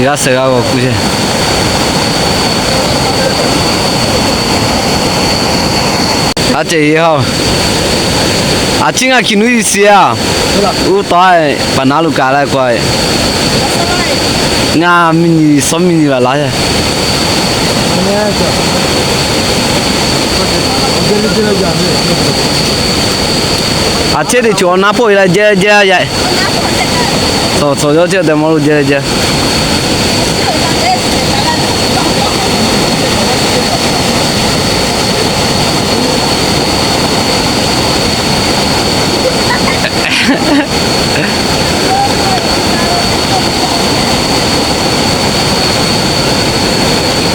G'a suh g'a g'awˬ kuˬ ce. A ceh yeˬ ha. A ciˉ ngaˬ hkiˬ nuˉ iˉ shiˍ a. Uˉ taw paˍ naˉ lo kaꞈ la k'o, ngaˬ miˬ nyi suhˉ miˬ nyi laˬ laˬ ce. A ciˉ teꞈ chaw awˬ naˉ hpoˆ e la jehˇ jehˇ yaꞈ. Tawˍ tawˍ yawˇ chehˇ tehꞈ maˇ lo jehˇ jehˇ.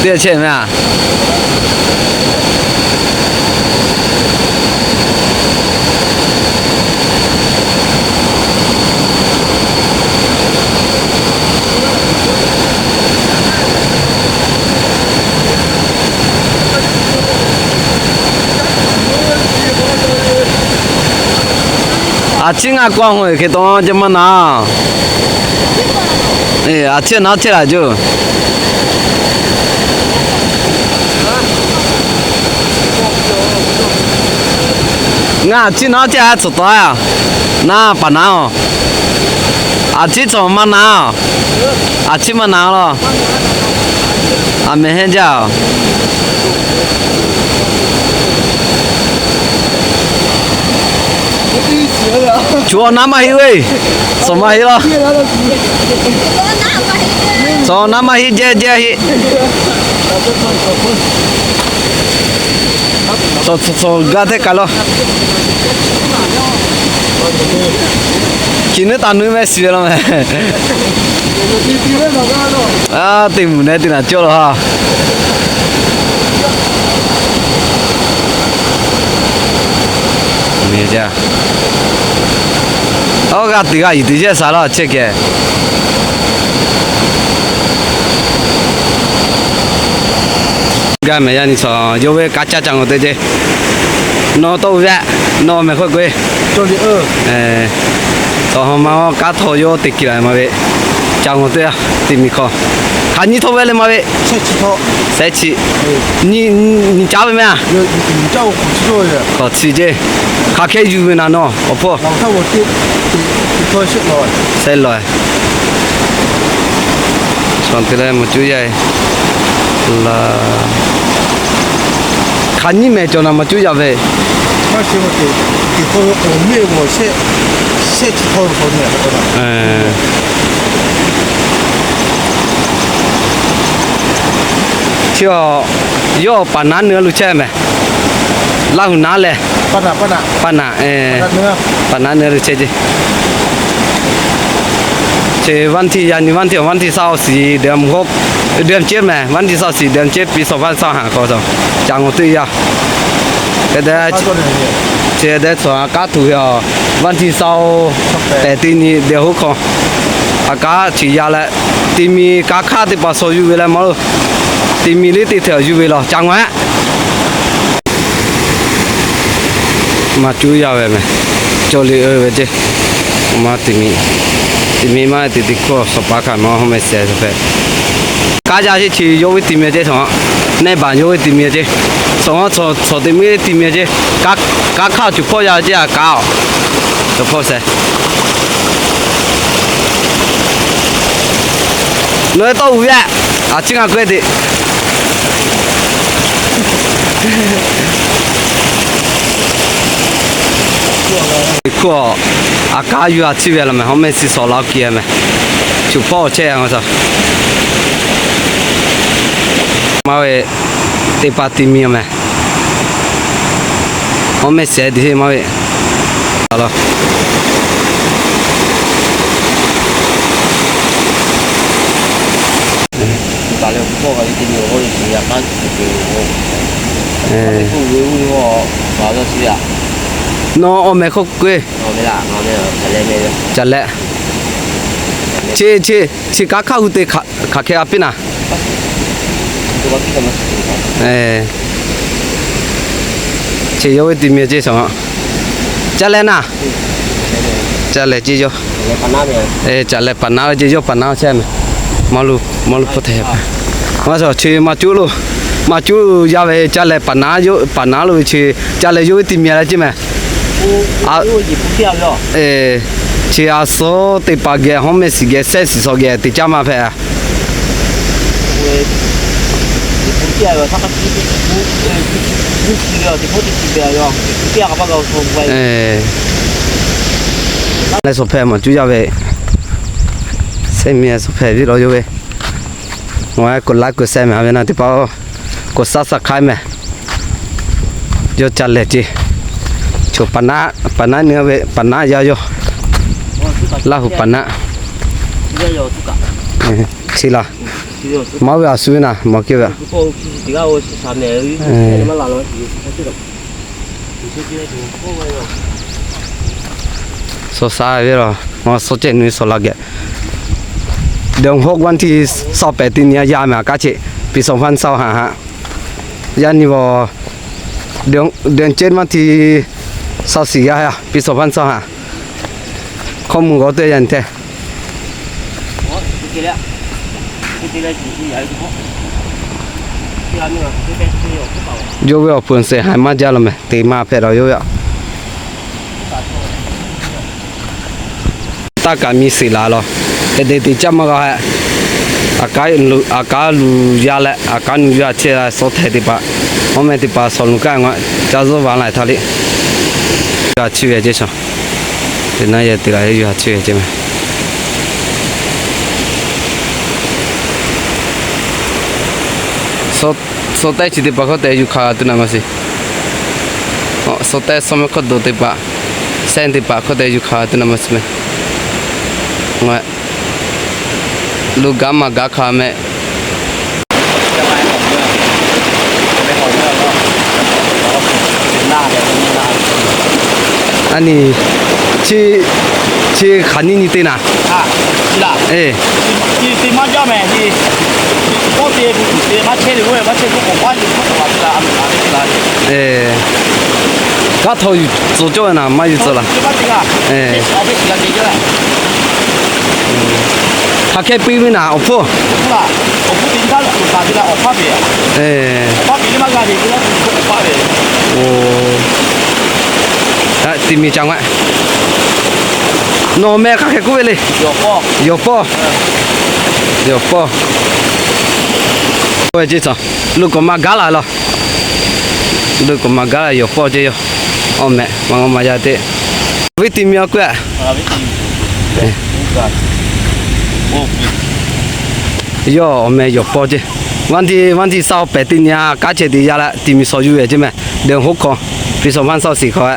Teˇ chehˇ meh a. A ciˉ ngaˬ k'awˇ hawˬ e hk'e taw ce maˇ na. A ciˉ naˉ chehˇ laˬ ce. Ngaˬ a ciˉ naˉ chehˇ a tcuhˍ taw a. Naˉ paˍ naˉ oˬ. A ciˉ tcuhˍ maˇ na. A ciˉ maˇ na lo. A meh hehnˇ jaˇ oˬ. Chaw naˉ maˇ heˆ ve. Tcuhˍ maˇ heˆ law. Tcuhˍ naˉ maˇ heˆ jehˇ jehˇ heˆ. Tcuhˍ tcuhˍ tcuhˍ gaˇ hteˇ kaˬ law. Hkiˬ nuˉ taˍ nuˉ meh shiˍ ve law meh. A, teˇ mvuhˬ neh teˇ naˍ cawˇ law ha. Awˬ g'aˇ teꞈ g'aˇ yuˬ teꞈ yehˇ sha laˇ chehˇ kehˬ. Gaˇ mehˍ yaˇ nyi chaw yawˇ ve kaˇ caˇ ca ngawˬ te ce. Nawˬ tawˇ ve, nawˬ mehˍ hk'oˆ k'oˆ e. Tawˇ ha ma kanˉ htaw yawˇ te kiˬ la maˇ ve. Ca ngawˬ te a, teˇ miˬ hk'aw. Hk'aˬ nyi htaw ve le maˇ ve. Sehˉ chi. Nyi caˉ ve meh a. K'awꞈ chi ce. Hk'aˬ hk'e yuˬ ve naˍ nawˬ awˬ hpawˇ. Sehˉ lawˬ. Chaw te leh maˇ cuˇ yaˇ e. Hk'aˬ nyi mehˍ cawˬ naˍ maˇ cuˇ yaˇ ve. Chi a, yawˇ paˍ naˉ neu lo chehˇ mehˍ. Laˇ huˍ naˉ leh. Paˍ naˉ, paˍ naˉ, paˍ naˉ neu lo chehˇ ce. Chi วันที่ yaꞈ nyi วันที่ วันที่ สอง สี่ เดือนหก เดือนเจ็ด mehˍ วันที่ สอง สี่ เดือนเจ็ด ปี สองพันยี่สิบห้า k'o, ca ngawˬ teˇ yanˇ. Hk'e te, chi te tcuhˍ a kanˉ tuˬ ve a, วันที่ สอง pehˬ teˇ nyi เดือนหก k'o, a kanˉ chi yaˇ leh, teˇ miˬ kanˉ hk'aˇ teˇ hpaˍ shawˍ yuˬ ve leh maˇ lo, teˇ miˬ liˇ teˇ hteꞈ yuˬ ve law ca ngawˬ a. Maˇ cuˇ yaˇ ve mehˍ. Cawˬ liꞈ ve ce. Maˇ teˇ miˬ, teˇ miˬ maˇ teˇ teˇ hkawˇ shawˍ paˍ hkanˍ ma hawˉ meh shehˍ hpehꞈ. Kanˉ jaˇ sheˆ chi yawˇ ve teˇ miˬ ce shawˍ. Neˇ baˬ yawˇ ve teˇ miˬ ce. Shawˍ, shawˍ teˇ miˬ teˇ miˬ ce. Kanˉ hk'aˇ cuˬ hpawˇ yaˇ ce a kaꞈ. Cuˬ hpawˇ shehˍ. Nawˬ tawˇ uiˍ ve, a ciˉ ngaˬ k'oˆ e teꞈ. Hk'oˆ, a kaˉ yuˬ a ciˉ ve la mehˍ, hawˉ meh shiˍ shawˍ la kiˬ mehˍ. Cuˬ hpawˇ chehˇ a ngaˬ shaˍ. Maˇ ve, teˇ pa teˇ miˬ mehˍ. Hawˉ meh shehˍ teˇ heˆ maˇ ve. Nawˬ awˬ mehˍ hk'oˆ k'oˆ e. Ca leh. Chi, chi, chi kanˉ hk'aˇ hui te hk'aˬ hk'e a piˇ naˍ. Chi yawˇ ve teˇ miˬ ce shawˍ. Ca leh naˍ. Ca leh ce yawˇ. Ca leh paˍ naˉ ve ce yawˇ paˍ naˉ chehˇ mehˍ. Maˇ lu, maˇ lu hpfuhˇ hteˇ. Maˇ shawˍ, chi maˇ cuˉ lo, maˇ cuˉ yaˇ ve ca lehˬ paˍ naˉ lo ve chi ca lehˬ yawˇ ve teˇ miˬ a leh ceˇ mehˍ. Chi a suhˉ teˇ hpaˍ geh hawˉ mehˆ shiˍ geh sehˉ shiˍ shawˍ geh teꞈ caˇ maˇ hpehꞈ. Leh shawˍ hpehꞈ maˇ cuˉ yaˇ ve, sehˉ miˬ shawˍ hpehꞈ viˉ law yawˇ ve. Ngaˬ hui k'awꞈ like k'awꞈ share mehˍ, a ve naˆ teˇ hpaˍ-oˬ, k'awꞈ subscribe mehˍ. Yawˇ ca lehˬ ceˇ, choˬ paˍ naˉ, paˍ naˉ nyi ve paˍ naˉ yaˇ yawˇ, Laˇ huˍ paˍ naˉ. Chi laˬ, maˇ ve a shu ve naˬ maˇ kehˬ ve. Shawˍ sha ve laˬ, ngaˬ shawˍ cehˇ nu shawˍ la geh. เดือนหก วันที่ ยี่สิบแปด teˇ nyi yaˇ mehˍ a kanˉ cheˇ, ปี สองพันยี่สิบห้า haꞈ. Yaˇ nyi vaˬ, เดือนเจ็ด วันที่ ยี่สิบสี่ yaˇ, ปี สองพันยี่สิบห้า. Hkawˇ mvuh g'awˇ teˇ yanˇ hteˇ. Yawˇ ve awˬ pon sehˍ haiˬ maˇ jaˇ law mehˍ, teꞈ maˇ hpehꞈ law yawˇ ve a. Taˇ kaꞈ miˬ shiˍ laˬ law, hk'e te teꞈ caˇ maˇ g'a hehꞈ. A kanˉ luˬ yaˇ leh a kanˉ nu yaˇ chehˇ la shawˍ hteˇ teˇ hpaˍ, hawˉ mehˆ teˇ hpaˍ shawˍ luˬ kaˇ ngaˬ ca zuhˆ va la htaˇ liꞈ. Yuˬ a chi ve ceˇ shaˍ. Teˇ naˉ yehˬ teˇ g'aˇ yuˬ a chi ve ceˇ mehˍ. Shawˍ tehˉ chi teˇ hpaˍ hkawˇ te yuˬ hk'a tuˬ naˍ maˇ shiˍ. Shawˍ tehˉ shawˍ mehˆ hkawˇ doˬ teˇ hpaˍ, sehˉ teˇ hpaˍ hkawˇ te yuˬ hk'a tuˬ naˍ maˇ shiˍ mehˍ. Ngaˬ lo gaˉ maˇ gaˉ hk'a mehˍ. A nyi, chi, chi hk'aˬ nyiˇ nyi teˇ naˍ. Kaˉ htaw yuˬ tcuh cawˇ ve naˍ maˇ yuˬ tcuh laˬ. Hk'aˬ hk'e piˇ ve naˍ awˬ hpfuhˇ. Ti mi ca ngaˬ nawˬ meh hk'aˬ hk'e k'oˆ ve le. Yawˬ pawˇ, yawˬ pawˇ, yawˬ pawˇ. Lo k'awꞈ maˇ gaˉ laˬ law. Lo k'awꞈ maˇ gaˉ laˬ, yawˬ pawˇ ceˇ yawˇ. Awˬ meh maˇ g'a maˇ yaˇ teˇ. Viˉ ti mi a k'oˆ. Yawˇ awˬ meh yawˬ pawˇ ceˇ. วันที่ วันที่ ยี่สิบแปด teˇ nyi a kanˉ chehˇ teꞈ yaˇ leh ti mi shawˍ yuˬ ve ceˇ mehˍ. เดือนหก hk'aw, ปี สองพันยี่สิบสี่ hk'aw,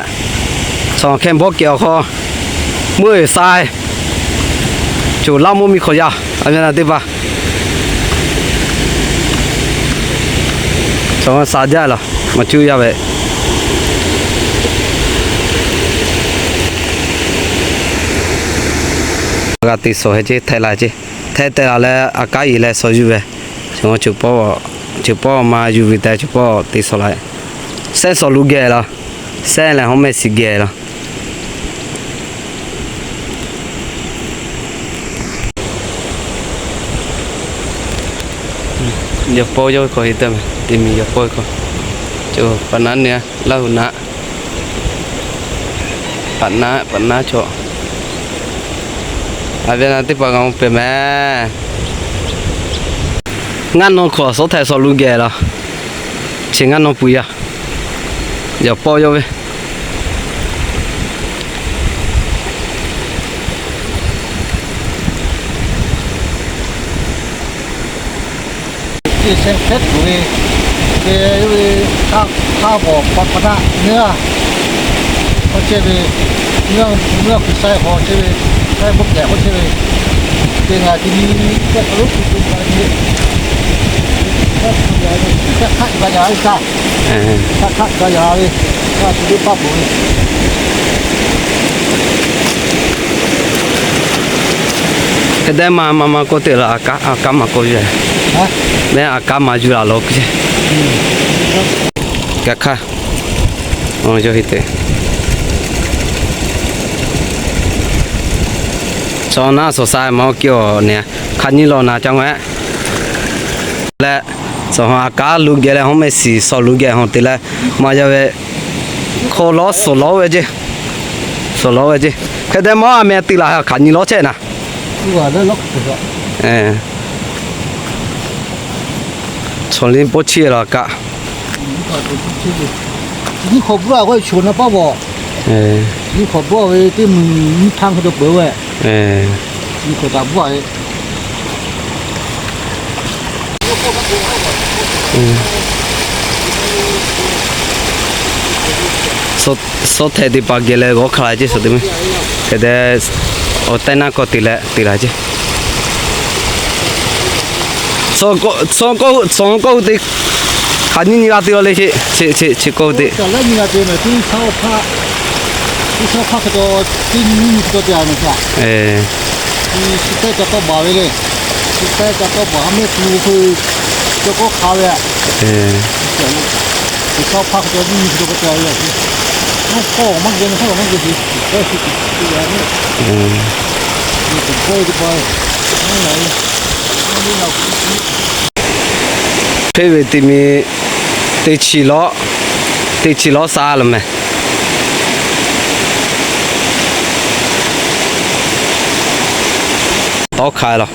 shawˍ hkehˇ bawˇ kehˬ awˬ hk'aw, meuˇ eˬ sha, choˬ laˇ mvuhˇ miˬ hk'awꞈ yaˇ a ve naˍ teˇ hpaˍ. Shawˍ sha jaˇ laˬ, maˇ cuˇ yaˇ ve. G'a te shawˍ heh ceˇ, htehꞈ la ceˇ. Htehꞈ te la leh a kanˉ iˍ leh shawˍ yuˬ ve. Choˬ pawˆ, choˬ pawˆ maˇ yuˬ ve tehꞈ choˬ pawˆ te shawˍ la. Sehˉ shawˍ lu geh laˬ. Sehˉ leh hawˉ mehˆ shiˍ geh laˬ. Yawˬ pawˇ yawˇ ve hk'aw heˆ tehꞈ mehˍ, te miˬ yawˬ pawˇ ve hk'aw. Choˬ paˍ naˉ nyi a, Laˇ huˍ naˉ. Paˍ naˉ, paˍ naˉ chaw. A ve naˍ teˇ hpaˍ g'a mawˬ pehˍ mehˍ. Ngaˇ naw hk'awꞈ shawˉ htaiˍ shawˍ lu geh laˬ. Chi ngaˇ naw pui yaˇ. Yawˬ pawˇ yawˇ ve. Chi sheh hkehˉ tuˬ ve, te ve, hk'a, hk'a bawˬ pa pa taˆ nyiˇ g'aˇ k'oˆ chehˇ ve, nyiˇ g'aˇ, nyiˇ g'aˇ hkui sai hk'aw chehˇ ve, sai bawˆ kehˬ k'oˆ chehˇ ve, te ngaˬ ti nyi tehꞈ k'oˆ lo tuˬ tuˬ gaˇ ve, hk'aˆ tuˬ gaˇ yaˇ ve, hk'aˆ tuˬ gaˇ yaˇ ve, hk'aˆ tuˬ ve paˆ peuˬ ve. Hk'e te maˇ maˇ maˇ k'oˆ te laˬ, a kanˉ, a kanˉ maˇ k'oˆ yuˬ. Mehˉ a kanˉ maˇ yuˬ laˬ law k'oˆ. Kaꞈ hk'aˇ, yawˇ heˆ te. Chaw naˆ sawˍ sha ma oˇ kiˇ awˬ ne, hk'aˬ nyi lawˬ naˍ ca ngaˬ leh, sawˬ ha a kaˉ lu geh leh hawˉ mehˆ shiˍ sawˬ lu geh hawˬ te leh, maˇ yaˇ ve hk'aw lawˉ sawˬ lawˉ ve ceˇ, sawˬ lawˉ ve ceˇ. Hk'e te maˇ a meh te laˬ hk'aˬ nyi lawˉ chehˇ naˍ. Chaw liˇ poˆ chiˇ laˬ kaꞈ. Nyiˇ hk'awꞈ bvuhˇ a k'o, sho na paˇ bawˬ. Nyiˇ hk'awꞈ bvuhˇ ve teˇ mvuhˇ nyiˇ htaˇ hk'e dawˇ peuˬ ve. Nyiˇ hk'awꞈ daꞈ bvuhˇ a ve. Suhˉ htehꞈ teˇ hpaˍ geh leh g'awˇ hkanˍ la ceˇ suhˍ te mehˬ. Hk'e te, awˬ tehˇ naˆ kawˇ te leh te la ceˇ. Suhˉ kawˇ hui te hk'aˬ nyi nyi g'a te la le, chi kawˇ hui te. Hpeˇ ve te mi, teˇ chi lawˉ, teˇ chi lawˉ sha lo mehˬ. Tawˇ hk'a la,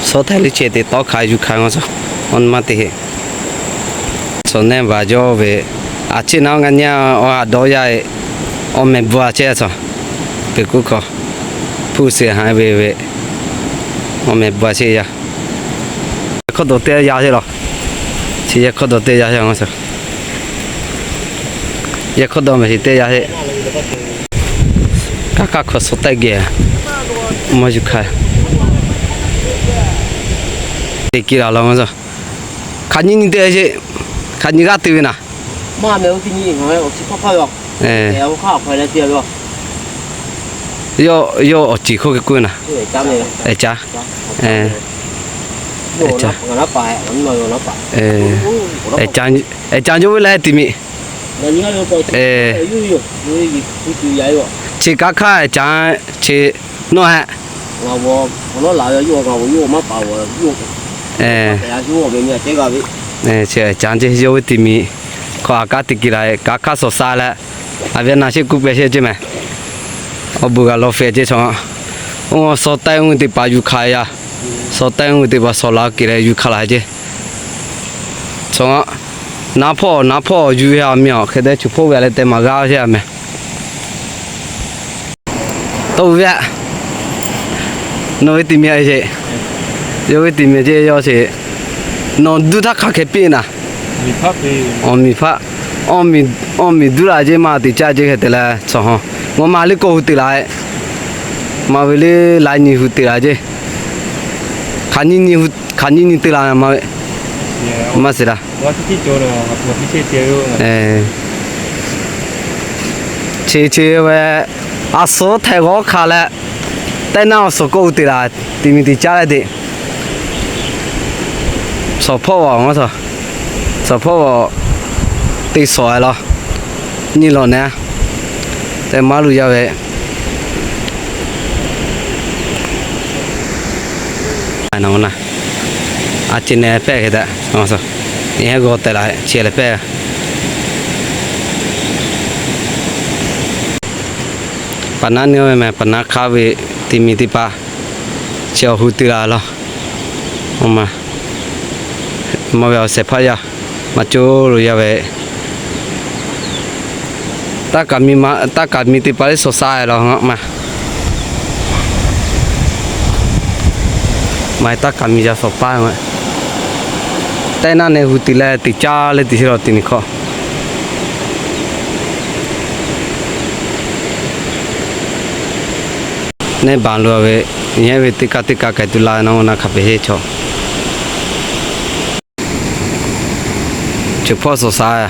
suhˉ htehꞈ liˇ chehˇ te tawˇ hk'a yuˬ hkanˍ ngaˬ suhˍ, awˬ maˇ te heˆ. Chaw nehˇ baˬ yawˇ ve, a ciˉ naˉ ngaˇ nyi awˬ ha dawˇ yaˇ e, awˬ mehˍ bvuhꞈ a chehˇ a chaw, peuˬ kuˉ hkawˇ, hpu shiˍ haꞈ ve ve, awˬ mehˍ bvuhꞈ a chehˇ yaˇ. Hkawˇ dawˬ teˇ yaˇ chehˇ laˬ, chi yaˇ hkawˇ dawˬ teˇ yaˇ chehˇ ngaˬ suhˍ, yaˇ hkawˇ dawˬ mehˍ shiˍ teˇ yaˇ chehˇ. Kaˇ hkaˇ hkawꞈ suhˍ taiˇ geh, maˇ yuˬ hkanˍ. Teˇ kiˇ laˬ law ngaˬ suhˍ, hk'aˬ nyi nyi te ce, hk'aˬ nyi g'aˇ te ve naˍ. Yawˇ, yawˇ awˬ ceˬ hkawˇ hk'e k'oˆ ve naˍ. Eˍ caˉ, eˍ caˉ, eˍ caˉ yawˇ ve leh te mi. Chi kaˇ hkaˇ eˍ caˉ chi nawˇ hehꞈ. Chi eˍ caˉ ceˇ, yawˇ ve te mi. Hk'aw a kaˉ te kiˇ la, kaˇ hkaˇ suhˍ sha leh, a ve naˍ sheˆ kuˇ pehˇ sheˆ ceˇ mehˍ. Awˬ bon g'a law fehꞈ ceˇ chaw. Oˇ suhˍ taiˇ oˇ ve teˇ hpaˍ yuˬ hkanˍ yaˇ. Suhˍ taiˇ oˇ ve teˇ hpaˍ suhˍ la kiˇ leh yuˬ hkanˍ la ceˇ. Chaw, naˉ hpawˇ naˉ hpawˇ yuˬ ve a miˇ a hk'e te, chu hpawˇ ve a leh te maˍ g'aˇ sheˆ a mehˍ. Tawˇ ve, nawˬ ve te mi a ce, yawˇ ve te mi ce yawˇ ce, nawˬ duˇ htaˇ hk'aˬ hk'e piˇ naˍ. Awˬ miˬ hpaˆ, awˬ miˬ duˇ la ceˇ maˇ te caˇ ceˇ hk'e te leh chaw ha, ngaˬ ma liˇ kawˇ hui te la, maˇ ve liˇ laiˉ nyi hui te la ceˇ. Hk'aˬ nyi nyi te la maˇ ve, maˇ shiˍ la. Chi chi ve, a suhˍ htehꞈ g'awˇ hkanˍ leh, taiˇ naˆ awˬ suhˍ kawˇ hui te la, te mi te caˇ leh te. Suhˍ hpawˇ a ngaˬ suhˍ, suhˍ hpawˇ a te suhˍ a law, nyi lawˬ neh, te maˇ luˬ yaˇ ve. A ce neh pehˇ hk'e te, a g'aw tehꞈ la chi leh pehˇ. Paˍ naˉ nyi ve mehˍ, paˍ naˉ hk'aˇ ve te mi teˇ hpaˍ, chi awˬ hui te la law. Maˇ ve awˬ shehˍ hpaˇ yaˇ, maˇ coˇ lo yaˇ ve, taˇ kaˍ mi teˇ hpaˍ liˇ suhˍ sha law maˇ. Maˇ taˇ kaˍ mi yaˇ suhˍ paˇ, taiˇ naˆ neh hui te leh te caˇ leh te sheˆ law te nyi hkawˇ. Neˇ baˬ lo ve, yehˉ ve teˇ kaˇ teˇ kaˇ k'ai tuˬ la na, na hk'a pehˍ sheˆ chaw. Chi hpawˇ suhˍ sha,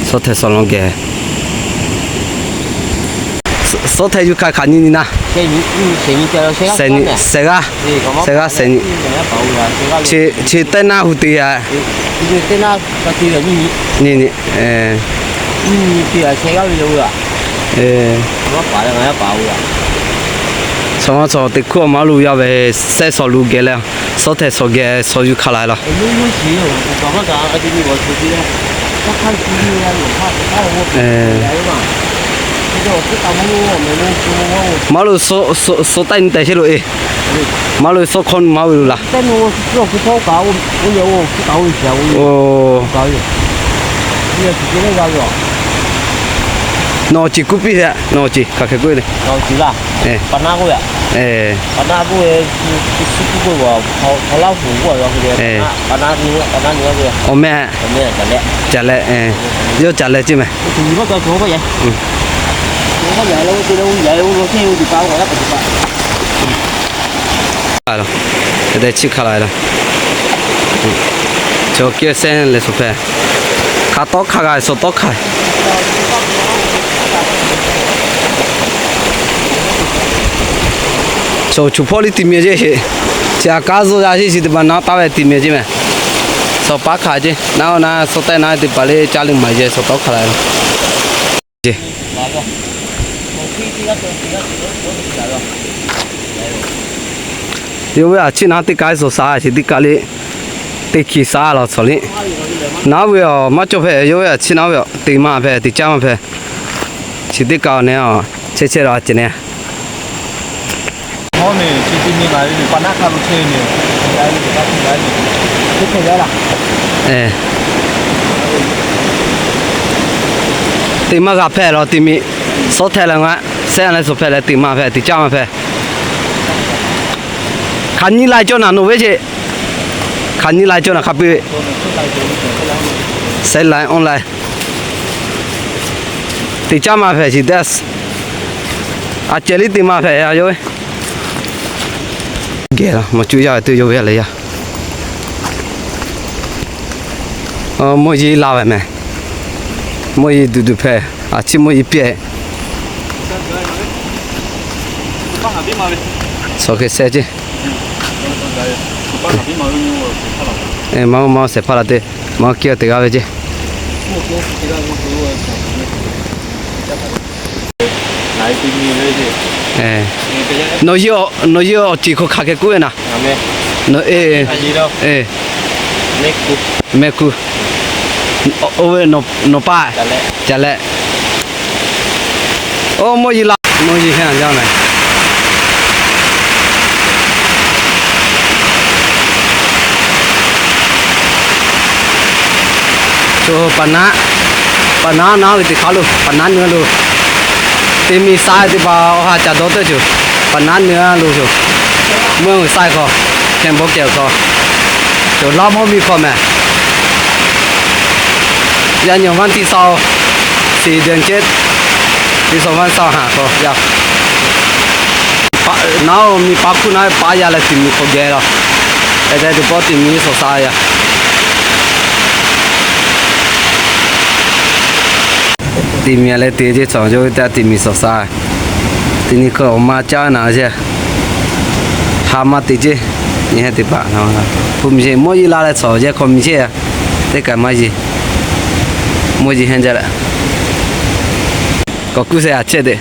suhˍ htehꞈ suhˍ lawn geh. Suhˍ htehꞈ yuˬ hkanˍ hk'aˬ nyi nyi na. Shehˍ g'aˇ, shehˍ g'aˇ shehˍ nyi. Chi taiˇ naˆ hui te a. Nyi nyi. Chaw ma chaw teꞈ hkuˇ awˬ maˇ lo yaˇ ve, sehˉ shawˍ lu geh leh, suhˉ hteh shawˍ geh shawˍ yuˬ hk'a la leh. Maˇ lo suhˉ taiˇ nyi tehꞈ chehˇ lo e. Maˇ lo suhˉ hk'awˇ nu maˇ ve lo laˬ. Nawˬ ceˬ kuˇ piˇ hehꞈ, nawˬ ceˬ hk'aˬ hk'e k'oˆ ve le. Awˬ meh, caˬ leh, yawˇ caˬ leh ceˇ meh. Hk'e te chiˇ hk'a la la. Chaw kiˇ sehˉ leh suhˍ hpehꞈ. Hk'a tawˇ hk'a g'a suhˍ tawˇ hk'a. Chaw chuˬ hpawˇ liˇ ti miˬ ceˇ sheˍ. Chi a kaˉ zuhˆ yaˇ sheˍ, chi teˇ hpaˍ naˉ taˍ ve ti miˬ ceˇ meh. Suhˍ paˉ hk'a ceˇ. Naˉ o naˉ suhˉ taiˇ naˉ teˇ hpaˍ le caˇ le maˍ yehˬ suhˍ tawˇ hk'a la. Yawˇ ve a chiˇ naˉ teˇ kaˉ suhˍ shaˍ sheˍ teˇ kaˉ le, teˇ hkiˬ shaˍ law tcuh liˇ. Naˉ ve awˬ maˇ cawˬ hpehꞈ, yawˇ ve a chiˇ naˉ ve awˬ teꞈ ma hpehꞈ, teꞈ caˇ ma hpehꞈ. Chi teˇ kaˉ awˬ neh a chehˇ chehˇ la a ceh neh. Teꞈ ma g'a hpehꞈ law teꞈ miˬ, suhˉ hteh leh ngaˬ sehˉ leh suhˍ hpehꞈ leh teꞈ ma hpehꞈ, teꞈ caˇ ma hpehꞈ. Hk'aˬ nyi lai cawˇ naˬ nawˬ ve ceˇ. Hk'aˬ nyi lai cawˇ naˬ hk'a piˇ ve. Sehˉ lai awˇ lai. Teꞈ caˇ ma hpehꞈ shiˍ teˇ a ceh liˇ teꞈ ma hpehꞈ a yawˇ ve. Geh la maˇ cuˇ yaˇ ve teˇ yawˇ ve a leh yaˇ. Mvuhˇ yeˬ la ve meh. Mvuhˇ yeˬ duˬ duˬ hpehꞈ, a chiˇ mvuhˇ yeˬ piˇ. Suhˍ hk'e sehˉ ceˇ. Maˇ maˇ shehˍ hpaˇ la te, maˇ kiˇ a teꞈ g'aˇ ve ceˇ. Nawˬ yeˬ awˬ ceˬ hk'aˬ hk'e k'oˆ ve naˍ. Mehˆ kuˇ. Oˇ ve nawˬ paˆ caˬ leh. Oˇ mvuhˇ yeˬ la, mvuhˇ yeˬ hehnˇ jaˇ meh. Paˍ naˉ, paˍ naˉ naˉ ve teꞈ hk'a lo, paˍ naˉ neu lo. Teˇ miˬ sha teˇ hpaˍ awˬ ha caˬ dawˇ teuˆ cawˬ. Paˍ naˉ neu lo cawˬ. Mvuhˇ yeˬ sha hk'aw, hkehˇ bawˇ kehˬ hk'aw, cawˬ laˇ mawˇ miˬ hk'aw meh. Yaˇ nyi vaˇ tiˇ saw, shiˍ dehˬ cehˇ, tiˇ saw vaˇ saw haˍ hk'aw yaˇ. Naˉ oˬ miˬ paˍ hkuˇ naˉ paˍ yaˇ leh teˇ miˬ hk'aw geh law. Hk'e te teˇ pawˆ teˇ miˬ suhˍ sha yaˇ. Teˇ miˬ leh teˇ ceˇ cawˬ yawˇ ve teˇ teˇ miˬ suhˍ sha. Teˇ nyi hk'aw awˬ ma caˇ naˍ ceˇ. Ha maˇ te ceˇ. Nyi hehnˇ teˇ hpaˍ, hpu miˬ ceˇ mvuhˇ yeˬ la leh cawˬ yehˇ hk'aw miˬ ceˇ. Teˇ kaꞈ maˇ yeˬ. Mvuhˇ yeˬ hehnˇ jaˇ leh. K'awꞈ kuˇ sehˉ a chehˇ te.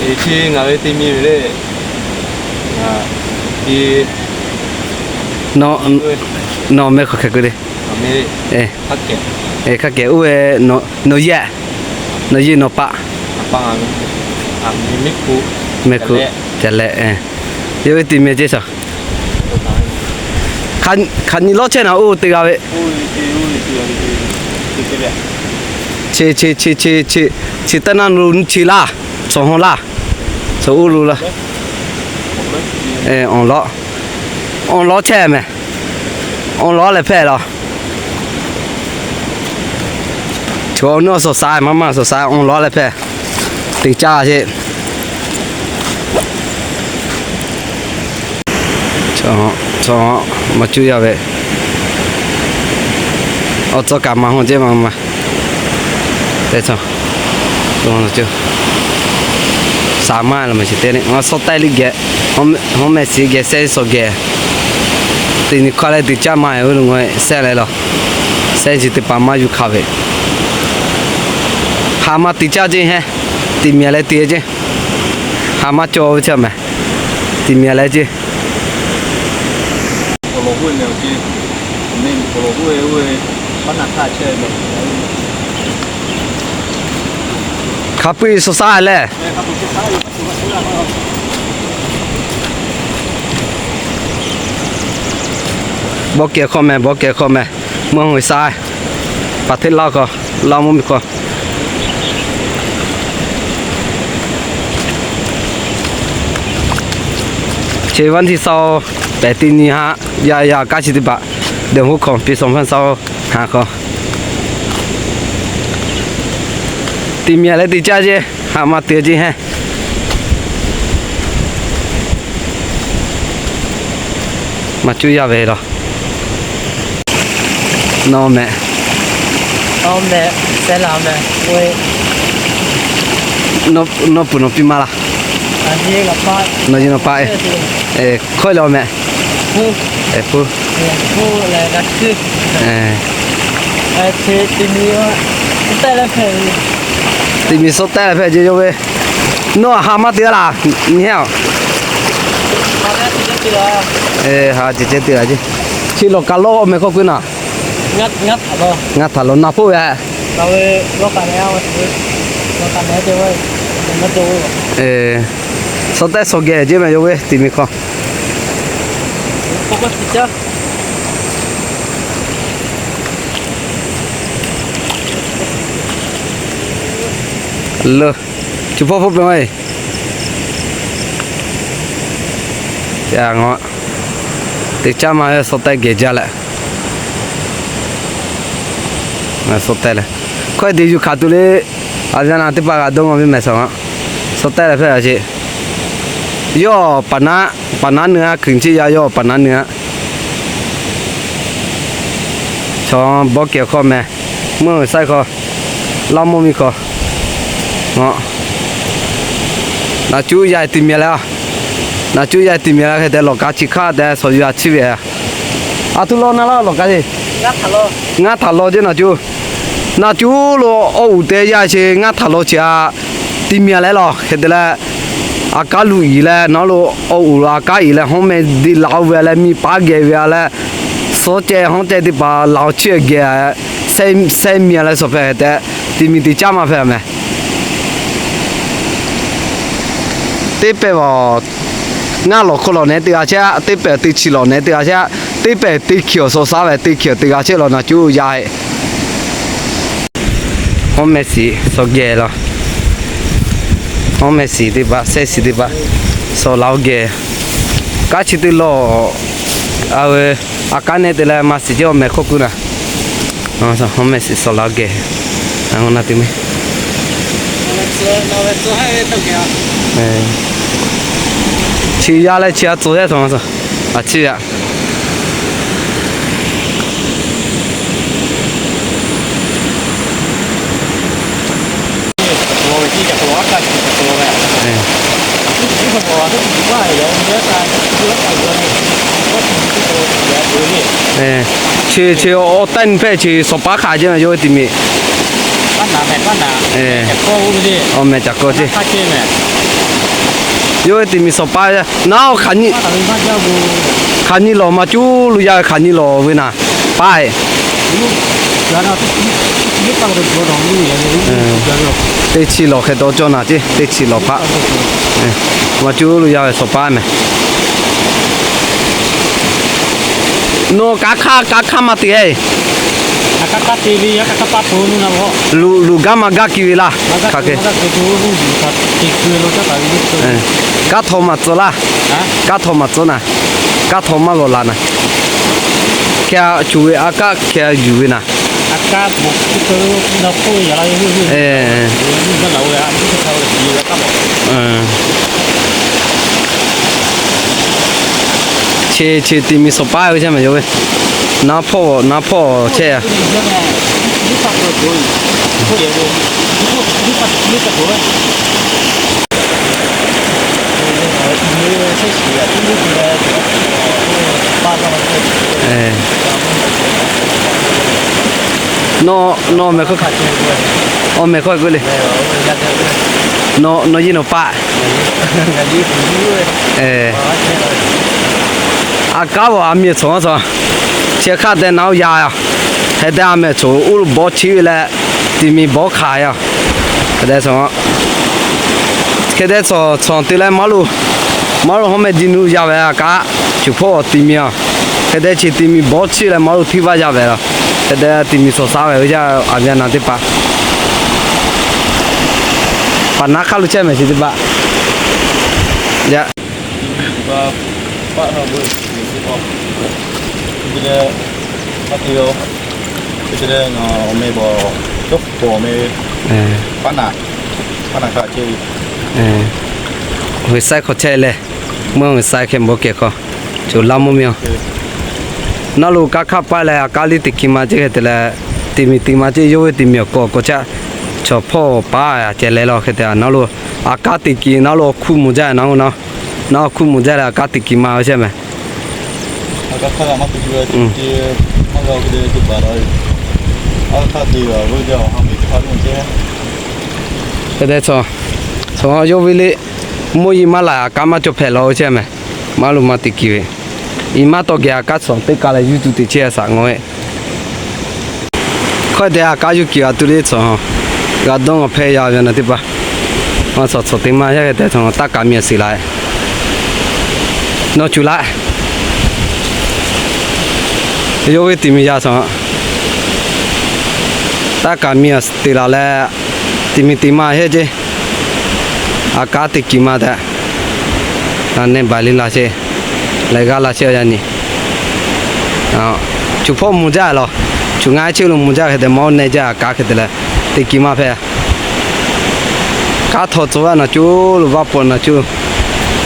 Ngaˬ ve teˇ miˬ le. Nawˬ meh hk'aˬ hk'e k'oˆ te. Hk'a kehˬ oˇ ve nawˬ yeˬ, nawˬ yeˬ nawˬ paˆ. Mehˆ hkuˇ, caˬ leh. Yawˇ ve teˇ miˬ ceˇ shaˍ. Hk'aˬ nyi lawˇ chehˇ naˍ oˇ teˇ g'aˇ ve. Chi chi chi chi chi, chi teˇ naˇ nu chi laˇ, cawˬ haw laˇ, cawˬ oˇ lo laˇ. Awˬ lawˉ, awˬ lawˉ chehˇ meh. Awˬ lawˉ leh hpehꞈ law. Chaw awˬ nuˇ suhˍ sha maˇ maˇ suhˍ sha awˬ lawˉ leh hpehꞈ. Teˇ caˇ sheˍ. Chaw maˇ cuˇ yaˇ ve. Awˬ tcuh kaꞈ maˇ haw ceˇ maˇ maˇ. Teˇ chaw, sha maˇ la ma chi te le, ngaˬ suhˉ taiˇ liˇ geh, hawˉ meh shiˍ geh sehˉ suhˍ geh. Teˇ nyi hk'aˇ leh teˇ caˇ maˇ ve lo ngaˬ sehˉ leh law. Sehˉ chi teˇ hpaˍ maˇ yuˬ hk'a ve. Ha maˇ teˇ caˇ ceˇ hehnˇ, teˇ miˬ leh teˇ ceˇ. Ha maˇ cawˬ ve chi meh. Tiꞈ miˬ leh ceˇ. Hk'a puiˉ suh shaˉ leh. Bawˇ kehˬ hk'awꞈ meh, bawˇ kehˬ hk'awꞈ meh, mvuhˇ hawˉ shaˉ, paˍ hteˇ laˇ k'o, laˇ mvuhˇ miˬ hk'aw. Chi vaˇ htiˇ saˇ-oˬ, pehˬ teˇ nyi haꞈ, yaˇ yaˇ kaˉ chi teˇ hpaˍ, deˬ hoˉ hk'aw piˇ sawˍ hpaˇ saˇ-oˬ, haꞈ hk'aw. Tiꞈ miˬ leh teˇ caˇ ceˇ, haꞈ maˇ te ceˇ heˆ. Maˇ cuˇ yaˇ ve laˬ. Nawˬ meh, nawˬ puˍ nawˬ piˇ maˇ laˇ. Nawˬ yehˬ nawˬ pa e, hkawˇ leh awˬ meh, puˇ, tiꞈ miˬ suh tehˆ leh hpehꞈ ceˇ yawˇ ve. Nawˬ haꞈ maˇ te laˇ, nyi heˆ-oˬ. Haꞈ ceh ceh te laˇ ceˇ. Chi lawˬ kaꞈ lawˇ awˬ meh hkawˇ k'oˆ naˍ. Ngaˇ htaꞈ lawˬ naˍ hpoˆ ve. Suh tehˆ suh geh ceˇ meh yawˇ ve tiꞈ miˬ hk'aw. Leuˬ, cuˬ hpawˇ hpawˇ peuˬ maˇ heˆ. Teˇ caˉ maˇ suh tehˆ geh jaˇ leh. Suh tehˆ leh, hkawˇ e te yuˬ hkanˍ tuˬ le. A ve naˍ teˇ hpaˍ g'a dawˇ maˇ ve mehˍ suhˍ a. Suh tehˆ leh hpehꞈ ceˇ. Yawˇ paˍ naˉ, paˍ naˉ nuˇ a hkuiˍ ceˇ yaˇ, yawˇ paˍ naˉ nuˇ a. Chaw bawˇ kehˬ hk'awꞈ meh, mvuhˇ hawˉ shaˉ hk'aw, laˇ mvuhˇ miˬ hk'aw. Naˍ cuˇ yaˇ tiꞈ miˬ leh, naˍ cuˇ yaˇ tiꞈ miˬ leh hk'e te lawˬ kaꞈ chi hk'aˇ te suhˍ yuˬ a chiˇ ve. A htoꞈ lawˬ naˍ laˇ lawˬ kaꞈ ceˇ. Ngaˇ htaꞈ lawˬ ceˇ naˍ cuˇ. Naˍ cuˇ lo awˬ uiˍ te yaˇ chi ngaˇ htaꞈ lawˬ chi a. Tiꞈ miˬ leh lawˬ hk'e te leh, a kaˉ luꞈ yiˍ leh nawˬ lo awˬ uiˍ lo a kaˉ yiˍ leh hawˉ meh deˇ laˬ oˇ ve leh miˬ paˉ geh ve a leh, suhˉ ceh hawˉ ceh teˇ hpaˍ laˬ awˬ chiˇ geh, sehˉ miˬ leh suhˍ hpehꞈ tehꞈ, tiꞈ miˬ teˇ caˉ maˇ hpehꞈ meh. Teˇ pehˍ vaˬ ngaˇ lawˬ hk'oˆ lawˬ nehˬ teˇ g'aˇ chehˇ, teˇ pehˍ teˇ chi lawˬ nehˬ teˇ g'aˇ chehˇ, teˇ pehˍ teˇ hkiˬ awˬ suhˍ shaˉ ve teˇ hkiˬ teˇ g'aˇ chehˇ lawˬ naˍ cuˇ yaˇ heˆ. Hawˉ meh shiˍ suhˍ geh lawˬ. Hawˉ meh shiˍ teˇ hpaˍ, sehˉ shiˍ teˇ hpaˍ, suhˍ laˬ oˇ geh. Kaˉ chi teˇ lawˬ, a, a kaˉ nehˬ te leh maˇ shiˍ ceˇ awˬ meh hk'oˆ kuiˬ naˍ. Hawˉ meh shiˍ suhˍ laˬ oˇ geh. A, na te meh. Chi yaˇ leh chi a tcuh yaˇ htawꞈ ma suhˍ. A ciˇ yaˇ. Chi, chi awˬ taˆ nyi hpehꞈ chi suhˍ paˉ hk'aˬ ceˇ meh yawˇ ve tiꞈ miˬ. Awˬ meh caˬ kawˇ ceˇ. Yawˇ ve tiꞈ miˬ suhˍ paˉ. Naˉ hk'aˬ nyi lawˬ maˇ cuˇ lu yaˇ ve hk'aˬ nyi lawˬ ve naˍ. Paˉ e. Teˇ chi lawˬ hk'e taw cawˇ naˍ ceˇ, teˇ chi lawˬ hpaˆ. Maˇ cuˇ lu yaˇ ve suhˍ paˉ meh. Nawˬ kaˉ hk'aˇ, kaˉ hk'aˇ maˇ te e. Luˬ, luˬ gaˇ maˇ gaˇ kiˇ ve laˇ. Hk'aˬ hk'e. Kaˉ htaw maˇ tcuhˉ laˇ. Kaˉ htaw maˇ tcuhˉ naˍ. Kaˉ htaw maˇ g'awˬ laˬ naˍ. Hk'e a cuˬ ve a kaˉ hk'e a yuˬ ve naˍ. Chi, chi tiꞈ miˬ suhˍ paˉ ve chehˇ meh yawˇ ve. Naˉ hpawˇ, naˉ hpawˇ chehˇ a. Nawˬ, nawˬ meh hkawˇ, awˬ meh hkawˇ k'oˆ le. Nawˬ yiˇ nawˬ paˆ. A kanˉ bawˬ a miˬ tcuhˍ a tcuhˍ. Chi hk'aˇ te naˬ oˇ yaˇ a. Hk'e te a mehˍ tcuhˍ uˉ lo bawˇ chiˇ ve leh, tiˍ miˬ bawˇ hkanˍ yaˇ. Hk'e te tcuhˍ, hk'e te tcuhˍ te leh maˇ lo, maˇ lo hawˉ meh di nu yaˇ ve a kanˉ, cuˬ hpawˇ tiˍ miˬ a. Hk'e te chi tiˍ miˬ bawˇ chiˇ leh maˇ lo hteˇ vaˇ yaˇ ve la. Hk'e te tiˍ miˬ sawˍ sha ve yaˇ a ve naˬ teˇ hpaˍ. Paˍ naˉ hk'aˇ lo chehˇ mehˍ chi teˇ hpaˍ. Yaˇ G'uiˬ sha hk'aw chehˇ leh, mvuhˇ g'uiˬ sha hk'e hk'e bon kehˬ hk'aw, coˬ laˇ mvuhˇ miˬ a. Naˉ lo kanˉ hk'aˇ paˇ leh a kanˉ liˇ teˇ ki ma ceˇ hk'e te leh, teˇ miˬ teˇ ma ceˇ yawˇ ve teˇ miˬ awˬ k'aw k'aw caˇ, chaw hpawˇ paˉ a ceh leh law hk'e te a naˉ lo, a kanˉ teˇ ki naˉ lo awˬ hkuˇ mvuh jaˇ naˉ lo, naˉ awˬ hkuˇ mvuh jaˇ leh a kanˉ teˇ ki ma ve chehˇ mehˍ. Hk'e te tcuhˍ, tcuhˍ yawˇ ve le, mvuhˇ yeˬ maˇ laˬ a kanˉ maˇ cawˬ hpehꞈ law ve chehˇ mehˍ. Maˇ lo maˇ teˇ ki ve, i maˇ tawˇ geh a kanˉ tcuhˍ teˇ ka leh yuˇ tuˬ teꞈ chehˇ a shaꞈ ngawˬ ve. Hkawˇ te a kanˉ yuˇ kiˬ a tuˬ le tcuhˍ, g'a dawˇ ngawˬ hpehˇ yaˇ ve naˬ teˇ hpaˍ. Maˇ tcuhˍ tcuhˍ teˇ maˇ yaˇ hk'e te tcuhˍ taˇ kaꞈ miˬ a siˍ laꞈ. Nawˬ cuˬ laꞈ. Yawˇ ve teˇ miˬ yaˇ tcuhˍ, taˇ kaꞈ miˬ a teꞈ laˬ leh, teˇ miˬ teˇ maˇ heˆ ceˇ. A kanˉ teˇ ki ma tehꞈ, neˇ baˬ liˇ la sheˍ, leh g'aˇ la sheˍ a yaˇ nyi. Cuˬ hpawˇ mvuh jaˇ law, cuˬ ngaˇ chehˇ lo mvuh jaˇ hk'e te maˇ oˇ neˇ jaˇ a kanˉ hk'e te leh, teˇ ki ma hpehꞈ. Kanˉ htaw tcuh vaˇ naˬ cuˇ lo vaˇ pawꞈ naˬ cuˇ,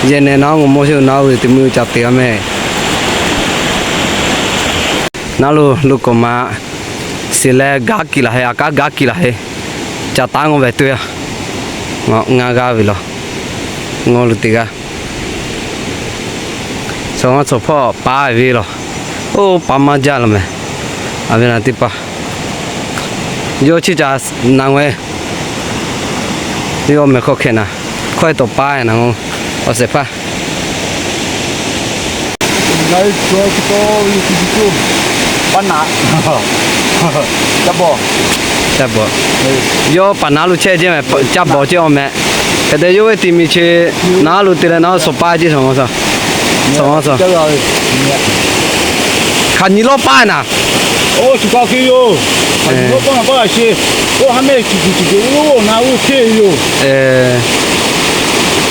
yehˬ nehˬ naˉ g'awˬ mawˇ sheˍ naˉ ve teˇ mvuhˇ ca teꞈ a mehˍ. Naˉ lo lo kawꞈ ma shiˍ leh gaˇ kiˬ laˬ heˆ, a kanˉ gaˇ kiˬ laˬ heˆ. Ca taˉ ngawˇ ve tuˬ yaˇ, ngaˇ g'aˇ ve law, ngawˇ lo teˇ g'aˇ. Chaw ngaˇ chaw hpawˇ paˉ ve law, oˇ paˉ maˇ jaˇ law mehˍ. A ve naˬ teˇ hpaˍ, yawˇ chi ca naˬ ve, yawˇ mehˍ hk'aw hkeh naˬ, hkawˇ e tawˍ paˉ naˬ, awˬ shehˍ hpaˇ Yawˇ paˍ naˉ lo chehˇ ceˇ mehˍ, caˇ bawˬ ceˇ awˬ mehˍ. Hk'e te yawˇ ve teˇ miˬ chi naˉ lo te leh naˉ shawˍ paˇ ceˇ, shawˍ shawˍ. Hk'aˬ nyi lawˇ paˇ naˬ.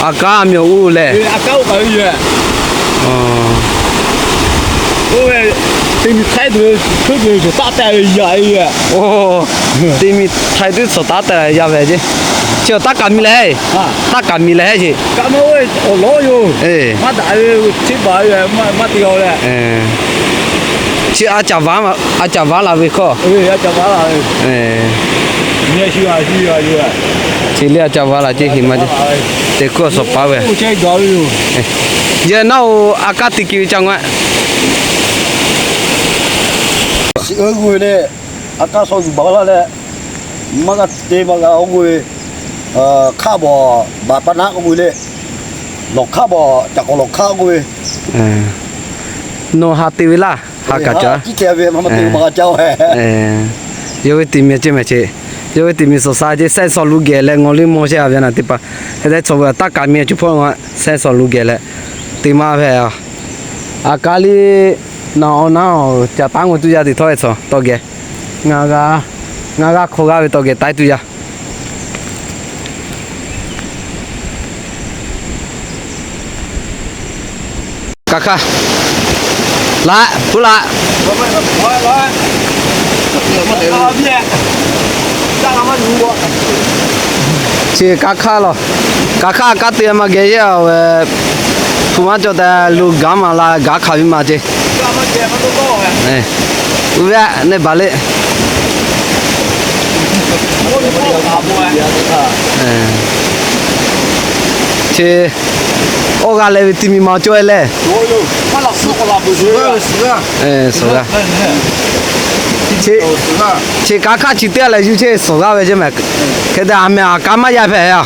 A kanˉ a miˬ awˬ uˉ leh, teˇ miˬ htaiˍ teˇ tcuhˍ taˉ tehꞈ yaˇ ve ceˇ. Chi taˇ kaꞈ miˬ leh, taˇ kaꞈ miˬ leh ceˇ. Chi a caˍ vaˉ, a caˍ vaˉ la ve hkawˇ. Chi le a caˍ vaˉ la ceˇ, heˍ ma ceˇ. Teˇ hkui shawˍ paˇ ve. Yehˬ naˉ oˬ, a kanˉ teˇ ki ve ca ngaweh. Shiˍ uiˍ g'uiˬ leh, a kanˉ shaw zuhˬ baˬ laˇ leh, maˇ g'a te maˇ g'a oˇ g'uiˬ, hk'aˆ bawˬ baˬ paˇ naˉ k'oˆ g'uiˬ leh, lawˬ hk'aˆ bawˬ caꞈ k'awꞈ lawˬ hk'aˆ k'oˆ ve. Nawˬ ha te ve laˇ, ha kaꞈ ca. Yawˇ ve teˇ miˬ ceˇ mehˍ ceˇ. Yawˇ ve teˇ miˬ shawˍ sha ceˇ, sehˉ shawˍ lu geh leh ngawˬ liˇ mawˇ shehˆ a ve naˬ teˇ hpaˍ. Hk'e te chaw ve taˇ kaꞈ miˬ a cuˬ hpawˇ sehˉ shawˍ lu geh leh, teˇ maˇ hpehꞈ a. A kaˉ liˇ naˬ awˬ naˉ caˍ taˉ ngawˬ tuˬ yaˇ teˇ htawˇ e tcuhˍ tawˇ geh, ngaˬ g'a, ngaˬ g'a hk'aw g'aˇ ve tawˇ geh taiˉ tuˬ yaˇ. Kaꞈ hkaˇ laꞈ, puˉ laꞈ. Chi kaꞈ hkaˇ law, kaꞈ hkaˇ kaˉ te maˇ geh yehˇ a ve, hpu maˇ cawˬ tehꞈ lo gaˉ maˬ la gaˉ hkanˍ ve maˬ ceˇ. Uˇ ve neˇ baˬ le. Chi awˇ g'a leh ve teˇ miˬ ma cawˬ e leh, suhˍ g'aˇ. Chi kaꞈ hkaˇ chi teˇ g'aˇ leh yuˬ chehˇ suhˍ g'aˇ ve ceˇ mehˍ. Hk'e te a mehˍ a kaˉ maˇ yaˇ hpehꞈ a.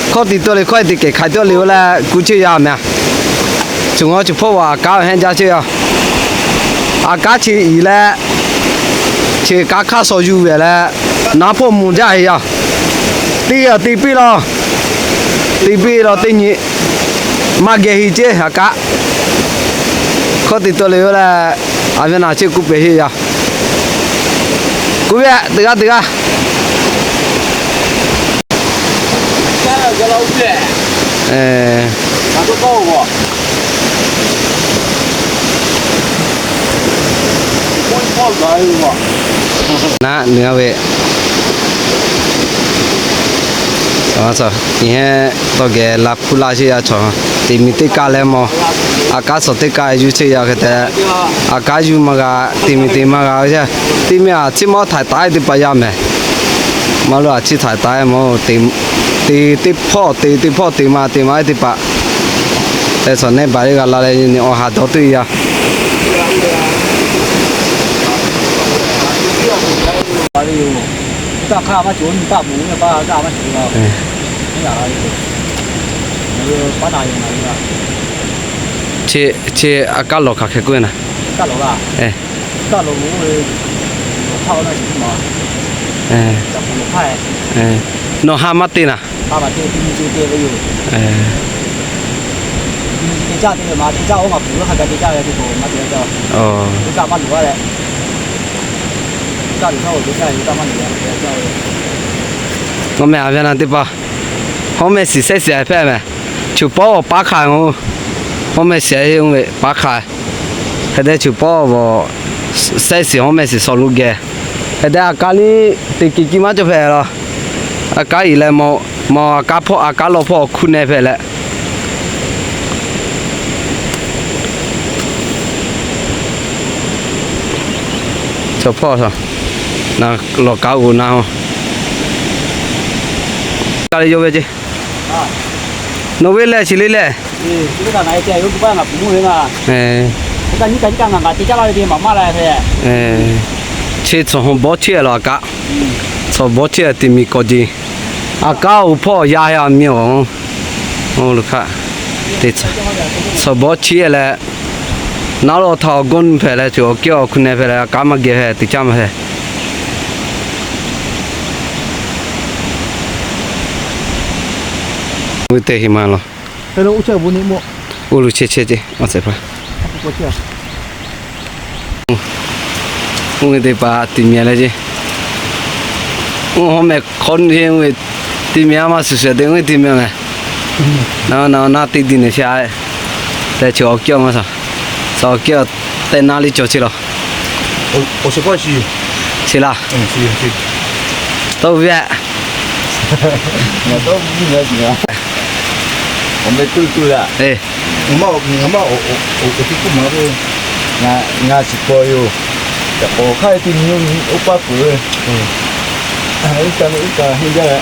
Hkawˇ tiꞈ taw le hkawˇ e teꞈ kehˬ hk'aiˍ taw le-o leh kuˇ chehˇ yaˇ meh. Cuˬ ngawˬ cuˬ hpawˇ a kaˉ henˇ jaˇ chehˇ yaˇ. A kaˉ chi iˍ leh, chi kaˉ hk'aˇ shawˍ yuˬ ve leh, naˉ hpawˇ mvuhˇ jaˇ heˆ yaˇ. Teˇ a te piˇ law, te piˇ law teˇ nyi maˇ geh heˆ ceˇ a kaˉ. Hkawˇ tiꞈ taw le-o leh, a ve naˬ cheˇ kuˇ pehˍ heˆ yaˇ. Kuˇ ve teˇ g'aˇ teˇ g'aˇ. Naˉ nui a ve, iˉ heˆ tawˇ geh la hpuˇ laˇ sheˆ yaˇ chaw. Teꞈ miˬ teˇ kaˇ leh mawˬ, a kaˉ shawˍ teˇ kaˇ yuˬ chehˇ yaˇ hk'e te. A kaˉ yuˬ maˇ g'a, teꞈ miˬ teꞈ maˇ g'a ve. Teˇ miˬ a ciˉ mawˇ htaiˍ taˍ e teˇ hpaˍ yaˇ mehˍ. Maˇ lo a ciˉ htaiˍ taˍ e mawˬ, teꞈ, teˇ hpawˇ teꞈ, teˇ hpawˇ teꞈ maˇ teꞈ maˇ e teˇ hpaˍ. Te chaw neˇ baˬ le g'a la leh, awˬ ha dawˇ tuˬ yaˇ. Chi, chi a kaˉ lawˬ hk'aˬ hk'e k'oˆ ve naˍ. Nawˬ ha maˇ te naˍ. Ngawˬ meh a ve naˍ teˇ hpaˍ, hawˉ meh shiˍ sehˉ shiˍ hpehꞈ meh. Chuˬ pawˆ paˉ hk'a-e, hawˉ meh shiˍ-e oˇ ve paˉ hk'a-e. Hk'e te chuˬ pawˆ bvuhꞈ sehˉ shiˍ hawˉ meh shiˍ shawˍ lo geh. Hk'e te a kaˉ liˇ teꞈ kiˬ kiˇ maˇ cawˬ hpehꞈ laˬ. A kaˉ iˍ leh mawˬ, mawˬ a kaˉ hpawˇ a kaˉ lawˬ hpawˇ hk'uˇ neh hpehꞈ leh. Chaw hpawˇ na lawˬ kaˉ g'oꞈ na-o. Ka le yawˇ ve ceˇ. Nawˬ ve lehˬ chi le lehˬ. Chi tcuhˬ hawˬ bawˇ chehˇ laˬ a kaˉ. Tcuhˬ bawˇ chehˇ teꞈ miˬ kawˬ jeˬ. A kaˉ oˇ hpawˇ yaˇ heˆ a miˇ awˬ. Oˇ lo hk'aˇ, tcuhˬ bawˇ chehˇ leh, naˉ lo htaꞈ awˬ gawˇ nuˇ hpehꞈ leh, cawˬ awˬ kehˉ awˬ hk'u neh hpehꞈ leh, a kaˉ maˇ geh hpehꞈ teꞈ caˇ maˇ hpehꞈ. G'uˇ te heˍ ma laˬ. Oˇ lo chehˇ chehˇ ceˇ, a shehˍ hpaˇ. Oˇ ve teˇ hpaˍ teꞈ miˬ leh ceˇ. Oˇ hawˉ meh hk'awˇ nuˇ heˆ oˇ ve teˇ miˬ a maˇ suhˍ suhˍ te oˇ ve teˇ miˬ meh. Na na na teˇ diˬ nehˬ sha tehꞈ chi awˬ kehˉ maˇ shaˍ. Shaˍ awˬ kehˉ tehꞈ na liˇ cawˬ chi laˬ. Chi laˬ. Tawˇ ve. Awˬ meh tuˇ tuˇ yaˇ. Ngaˬ maˇ, ngaˬ maˇ awˬ tiˉ kuˇ maˍ ve. Ngaˬ, ngaˬ shiˍ paw yoˬ. Kaꞈ k'awꞈ hk'aˇ e teˇ nyi oˇ paˇ peuˬ ve. Iˉ kaˆ neˇ iˉ kaˆ henˇ jaˇ ve.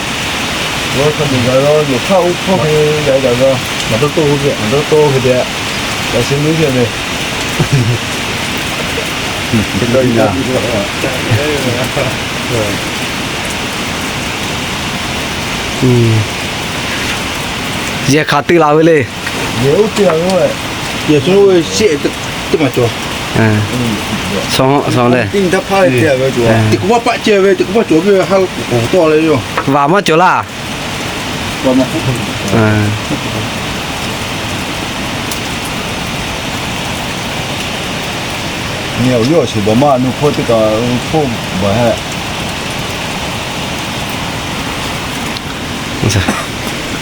Yawˇ hk'a dehꞈ gaˬ la yawˬ hk'aˇ oˇ hpawˇ hk'e gaˬ gaˬ la. Ngaˬ dawˇ tawˆ hk'e gaˬ, ngaˬ dawˇ tawˆ hk'e te. Yaꞈ sheh neˇ hk'e ve. Yehˬ hk'aˬ te laˬ ve le. Yehˬ oˇ te laˬ ve, yehˬ shu oˇ ve shehˆ teˇ maˬ cawˬ. Teˇ nyi taˇ hpaˇ le te ve cawˬ. Teꞈ k'oˆ maˇ paˆ ceh ve, teꞈ k'oˆ maˇ cawˬ ve ha k'oˍ tawˆ le yoˬ. Vaˬ maˇ cawˬ laˇ. Nyi awˬ viˉ awˬ shiˍ baˬ maˇ nu hk'oˆ teˇ kaꞈ hk'oˆ baˬ hehˆ.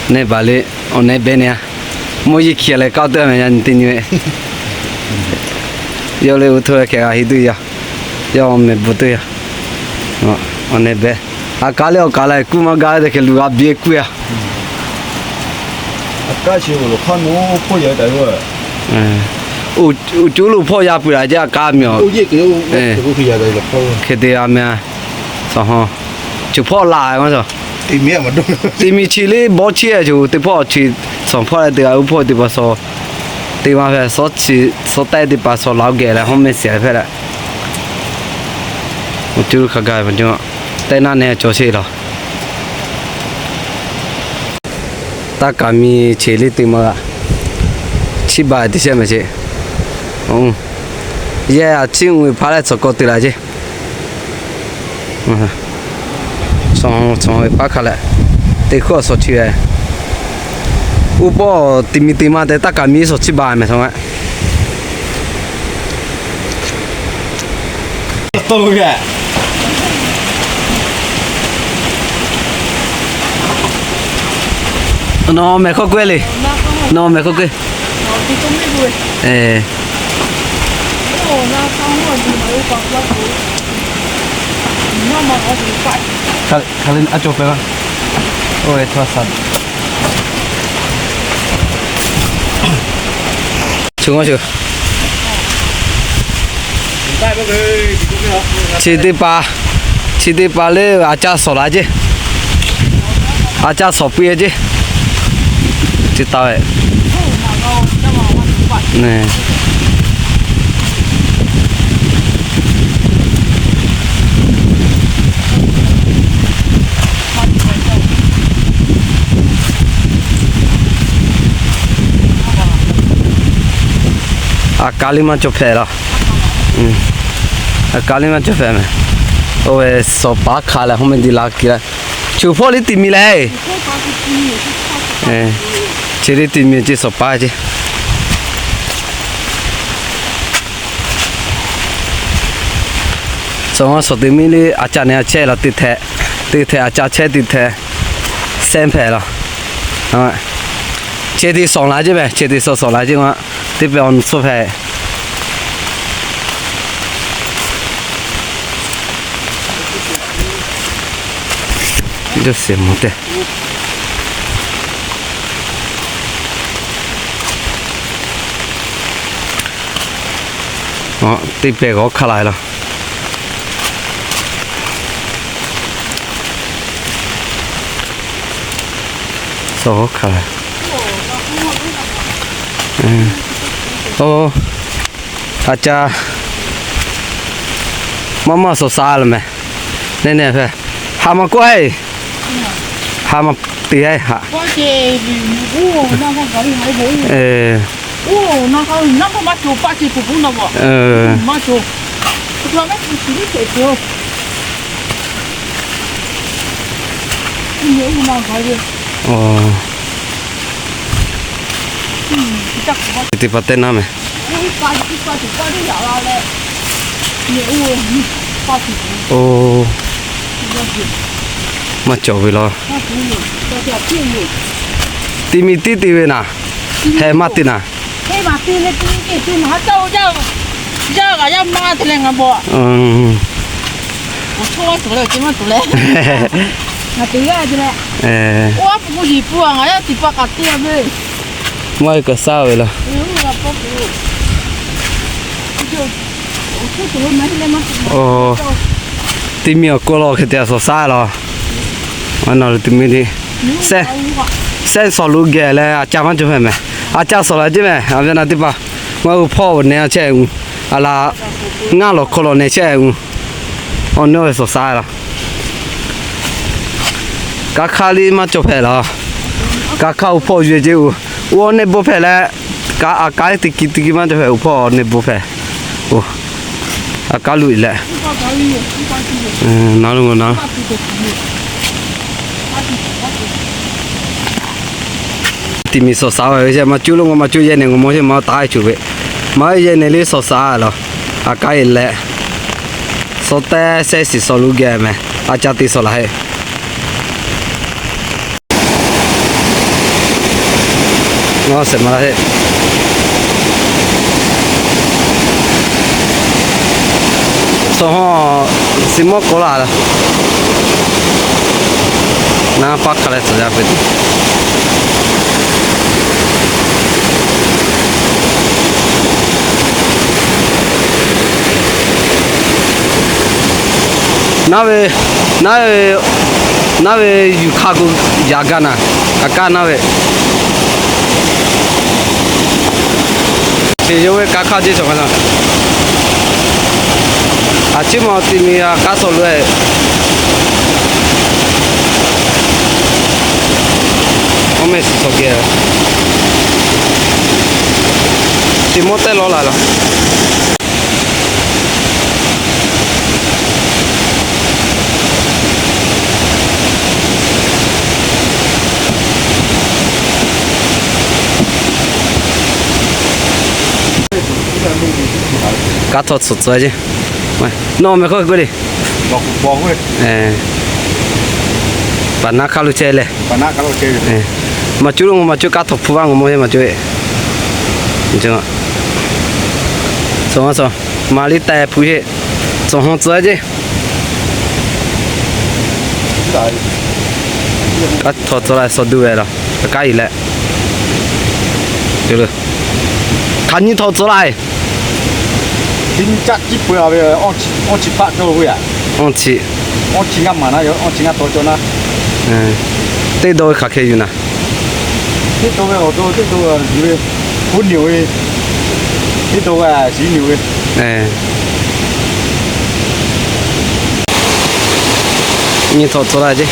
Neˇ baˬ le, awˬ neh beh neh a. Mawˇ yeˇ hkiˬ leh kaˇ teˇ meh yaˇ nyi teˇ nyi ve. Yawˇ le uˉ htoˇ leh hkeh g'a heˆ tuˬ yaˇ. Yawˇ awˬ meh bvuhꞈ tuˬ yaˇ. Awˬ neh beh. A kaˉ le awˬ kaˉ leh kuˇ maˇ gaˇ ve tehꞈ hkeh luˬ g'a biˇ kuˇ yaˇ. A kaˉ chi awˬ loˍ hk'aˇ nu hpawˇ yaˇ taˍ ve. Uˬ cuˉ lo hpawˇ yaˇ pui la ceˇ a kaˉ miˬ awˬ. Hk'e te a meh. Cuˬ hpawˇ la ve maˇ cawˬ. Teˇ miˬ chi liˇ bawˇ chiˇ a cuˬ teˇ hpawˇ chi, shawˍ hpawˇ leh teˇ g'aˇ uˉ hpawˇ teˇ hpaˍ shawˍ. Teˇ maˇ hpehꞈ shawˉ chi, shawˉ taiˇ teˇ hpaˍ shawˍ la geh leh hawˉ meh shiˍ hpehꞈ leh. Awˬ cuˉ lo hk'a gaˬ ve maˇ cawˬ. Teˇ naˇ neh cawˬ sheˍ laˬ. Taˇ kaˍ mi cheˬ liˇ te maˇ g'a. Chiˇ baˬ teˇ shehˆ mehˍ cheˬ. Yehˇ a ciˉ uˉ ve hpaˇ leh cawˬ kawˆ te la ceˇ. Cawˬ ve hpaˇ hk'a leh, teˇ hkawˇ shawˍ chi ve. Uˉ pawˇ tiꞈ mi te maˇ te taˇ kaˍ mi shawˍ chiˇ baˬ mehˍ htaꞈ. Nawˬ mehˍ hkawˇ k'oˆ le. Nawˬ mehˍ hkawˇ k'oˆ. Hk'aˬ hk'aˬ le a cawˬ pehˍ laˇ. Oˇ ve htaˇ saˍ. Chu ngaˇ chu. Chi teˇ pa, chi teˇ pa lehˬ a caˇ shawˍ la ceˇ. A caˇ shawˍ piˇ ceˇ. Chi taˍ ve. A kaˇ liˇ maˇ cawˬ hpehꞈ laˇ. A kaˇ liˇ maˇ cawˬ hpehꞈ mehˍ. Oˇ ve shawˍ paˉ hk'a leh hawˉ meh di la kiˬ la. Chuˬ hpawˇ liˇ tiꞈ mi leh. Chi liˇ tiꞈ mi ceˇ shawˍ paˉ ceˇ. Shawˍ ma shawˍ te miˇ liˇ a caˇ neh a chehˇ la teˇ htehꞈ, teˇ htehꞈ a caˇ chehˇ teˇ htehꞈ, sehˉ hpehꞈ la. Chehˇ te shawˍ la ceˇ mehˍ, chehˇ te shawˍ shawˍ la ceˇ ma, teˇ pehˍ awˬ suh hpehꞈ. Joseph mvuh te. Teˇ pehˍ g'awˇ hk'a la laˇ. Suh g'awˇ hk'a la. Oˇ, a caˇ maˇ maˇ shawˍ sha la mehˍ. Neˇ neˇ hpehꞈ, haꞈ ma kawˆ e. Haꞈ ma te e haꞈ. Teˇ pa teˇ naˉ mehˍ. Oˇ, maˇ cawˬ ve law. Teˇ miˇ tiˉ te ve naˍ, heh maˇ te naˍ. Maˇ heˆ kaꞈ shaˉ ve laˇ. Teˇ miˇ awˬ hk'aw lo hk'e te shawˍ sha laˇ. Teˇ miˇ, sehˉ shawˍ lo geh leh a caˇ maˇ cawˬ hpehꞈ mehˍ. A caˇ shawˍ la ceˇ mehˍ. A ve naˍ teˇ hpaˍ maˇ hui hpawˇ neh chehˇ, a laˬ ngaˇ lawˬ hk'aw lo neh chehˇ. Awˬ nehˇ ve shawˍ sha laˇ. Kaˇ hk'aˇ liˇ maˇ cawˬ hpehꞈ laˇ. Kaˇ hk'aˇ awˬ hpawˇ yuˬ ceˇ, oˇ awˬ nehˇ bon hpehꞈ leh, kaꞈ a kaˉ teˇ kiˇ teˇ kiˇ maˇ cawˬ hpehꞈ, awˬ hpawˇ nehˇ bon hpehꞈ. Oˇ, a kaˉ luꞈ e leh, na lo na. Teˇ miˇ shawˍ sha ve maˇ cuˇ lo maˇ cuˇ yehˇ nehˬ ngaˬ mawˇ sheˍ maˇ taˍ e cuˬ ve, maˇ yehˇ nehˬ liˇ shawˍ sha laˇ. A kaˉ e leh, shawˍ tehˉ sehˉ shiˍ shawˍ lo geh mehˍ. A caˇ te shawˍ la heˆ. Aˬ, shehˍ ma la heˆ. Shawˍ ha, shiˍ mawˇ k'awꞈ laˇ. Naˉ paˇ hk'a leh shawˍ yaˇ peuˬ tuˬ. Naˉ ve, naˉ ve, naˉ ve yuˬ hk'a k'o, yaꞈ gaˇ naˍ, a kaˉ naˉ ve. Teˇ yawˇ ve kaˇ hk'aˇ ceˇ shawˍ k'a na. A ciˉ ma teˇ miˇ a kaˉ shawˍ lo e. Mehˆ shiˍ tawˬ geh, teˇ mawˇ tehˉ lawˇ la laˬ. Kanˉ htawꞈ tcuhˍ tcuhˍ ce. Nawˬ meh hkawˇ k'oˆ le. Paˍ naˆ hk'aˇ lo chehˇ leh, maˬ cuˇ lo maˬ cuˇ kanˉ htawꞈ hpu vaˇ ngaˬ mawˇ ce maˬ cuˇ ve. Maˍ liˇ teh hpu ce, tcuhˍ hawˬ tcuhˍ ce. Kanˉ htawꞈ tcuhˍ la suh duˇ ve laˬ, kanˉ iˉ leh, hk'aˬ nyi htawꞈ tcuhˍ la. Awˇ chi, awˇ chi ngaˇ maˬ na yoˬ, awˇ chi ngaˇ taw cawˬ na. Teˇ dawˇ ve hk'aˬ hk'e yuˬ naˍ. Teˇ dawˇ ve awˬ dawˇ teˇ dawˇ yuˬ ve, hk'oˆ niˬ ve, teˇ dawˇ ve shiˍ niˬ ve. Nyi htawꞈ tcuhˍ la ce.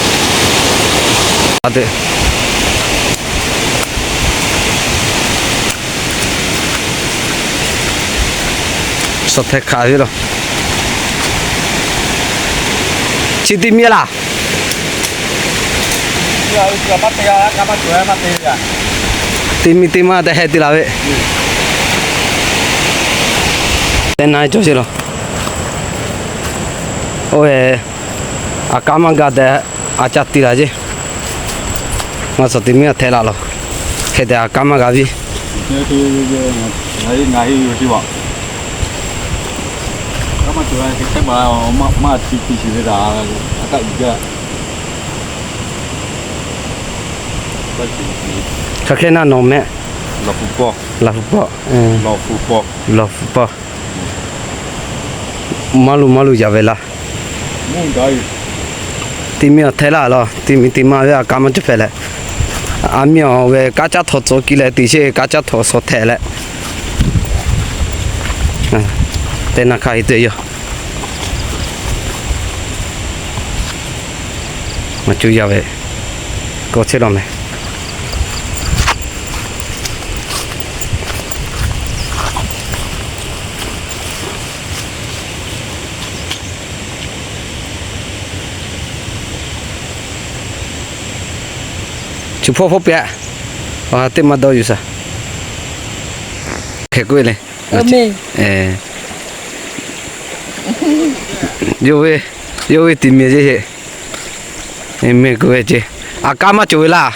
A te suh hpehꞈ hkanˍ ve lo. Chi teˇ miˇ laˬ. Teˇ miˇ teˇ maˇ tehꞈ heh te laˬ ve. Teˇ na cawˬ ce lo. Oˇ ve, aꞈ kaˉ maˇ g'a tehꞈ, aꞈ caˇ te laˬ ce. Maˇ suhˍ teˇ miˇ aꞈ hteˇ laˬ lo. Hk'e te aꞈ kaˉ maˇ g'a viˇ. Hk'aˬ hk'e naˆ nawˬ meh. Laˬ hpu pawˇ. Lawˬ hpu pawˇ. Maˇ luˬ maˇ luˬ yaꞈ ve laˇ. Teˇ miˇ aꞈ hteˇ laˇ laˬ, teˇ miˇ teˇ maˇ ve aꞈ kaˉ maˇ cawˬ hpehꞈ leh, aˬ miˇ awˬ ve kanˉ caˇ htawꞈ tcuhˍ kiˇ leh teˇ sheˆ kanˉ caˇ htawꞈ suh htehꞈ leh, teˇ na hk'aˇ e te yoˬ. Maˬ cuˇ yaˇ ve kawˇ chehˇ law meh. Chi hpawˇ hpawˇ pehꞈ, a teˇ maˇ dawˇ yuˬ shaˍ. Hk'e k'oˆ ve le. Yawˇ ve, yawˇ ve tiꞈ mehˍ ce heˆ. Mehˍ k'oˆ ve ce. Aꞈ kaˉ maˇ cawˬ ve laˇ.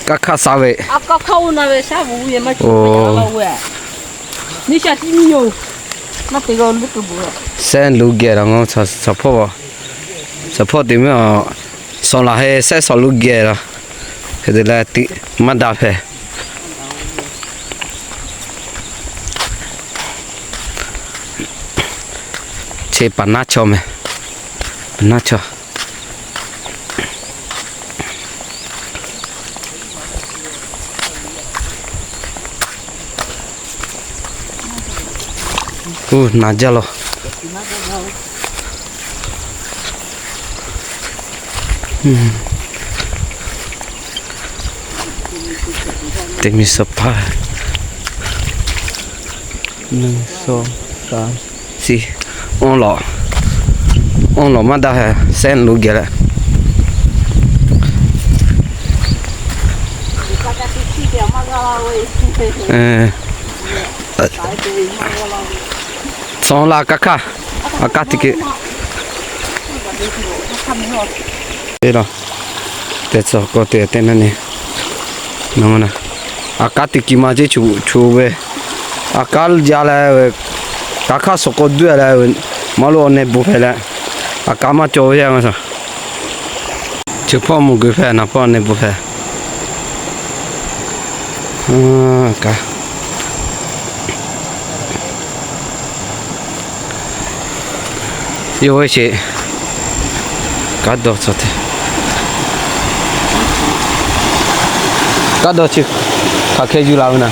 Kaˇ hkaˇ sha ve. Sehˉ luˬ geh la ngaˬ, shaˍ hpawˇ, shaˍ hpawˇ teˇ miˇ a, shawˍ laˬ heh sehˉ shawˍ luˬ geh la. Hk'e te leh tiꞈ maˇ daꞈ hpehꞈ. Chi paˍ naˉ chaw meh, paˍ naˉ chaw. Uˉ, naˍ jaˇ law. Teˇ miˬ suhˍ hpaˇ, neˇ suhˍ taˍ, chi, awˇ lawꞈ, awˇ lawꞈ maˇ daꞈ heh, sehˉ luˬ geh leh. Tcuh laˇ kaˇ hkaˇ, aꞈ kaˉ tiꞈ kiꞈ. Teˇ law, teˇ tcuh kawˇ te teˇ naˇ ne. Aꞈ kaˉ tiꞈ kiꞈ ma ceˇ chu ve, aꞈ kaˉ jaˇ leh ve, kaˇ hkaˇ suh k'aw duˇ leh ve, maˇ lo awˬ neh bon hpehꞈ leh, aꞈ kaˉ maˇ cawˬ ve yaˇ ma shaˍ. Chi hpawˇ mvuhˇ guiˬ hpehꞈ, naˍ hpawˇ neh bon hpehꞈ. Kaꞈ yawˇ ve sheˍ, kaˉ dawˇ tcuh te, kaˉ dawˇ chi hk'aˬ hk'e yuˬ la ve naˍ.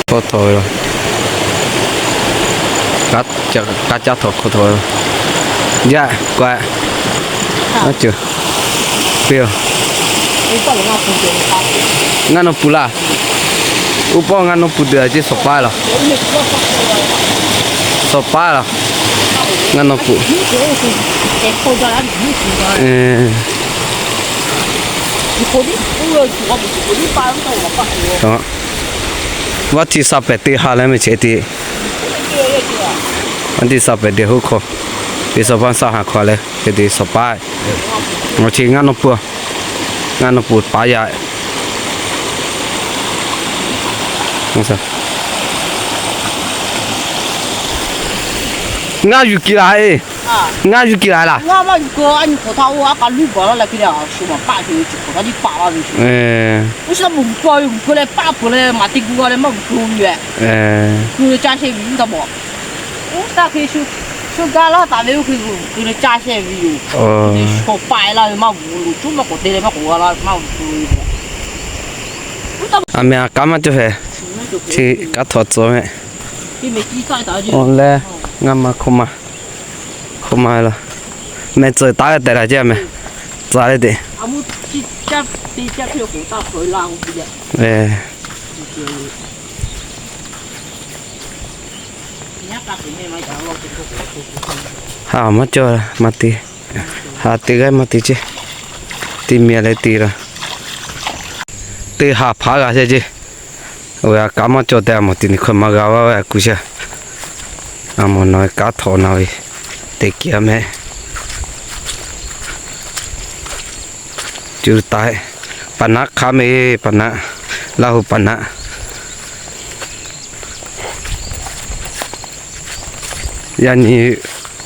Hk'aw htawˇ ve yoˬ. K'aˇ caˇ hk'aw htawˇ ve yoˬ. Yaˇ k'ai, aˉ ceuˬ piˇ-oˬ. Ngaˇ nawˇ puˍ laˇ. Uˉ pawˇ ngaˇ nawˇ puˍ deuˬ a ceˇ, shawˍ paˉ laˬ. Shawˍ paˉ laˬ. Ngaˇ nawˇ puˍ. Vaˇ htiˇ sha pehˍ teˇ ha leh meh chehˇ tiˉ. Vaˇ htiˇ sha pehˍ teˇ hoˆ hk'aw, teˇ shawˍ paˇ sha ha hk'aw leh hk'e te shawˍ paˉ. Ngaˬ chi ngaˇ nawˇ puˍ, ngaˇ nawˇ puˍ paˉ yaˇ. Ngaˇ yuˬ kiˬ la e. Ngaˇ yuˬ kiˬ la laˬ. A meh a kaˉ maˇ cawˬ hpehꞈ. Chi kaˉ htawꞈ tcuh meh. Awˬ leh ngaˇ ma hk'oˆ ma, hk'oˆ ma la. Meh tcuh taˉ tehꞈ la ceˇ a meh. Tcuh leh teꞈ. Ha maˇ cawˬ ma te. Ha te g'aˇ maˇ te ceˇ. Te miˬ leh te la. Te ha hpaˉ g'a ceˇ ceˇ. Oˬ, a kaˉ maˇ cawˬ tehꞈ a mawˬ ti ni hkawˇ maˇ g'a vaˇ ve a kuˬ shaˇ. A mawˬ nawˬ kaˉ htawꞈ na ve teˇ kiˬ a meh. Cuˇ taˍ, paˍ naˆ hk'aˇ meh, paˍ naˆ, Laˇ huˍ paˍ naˆ. Yaꞈ nyi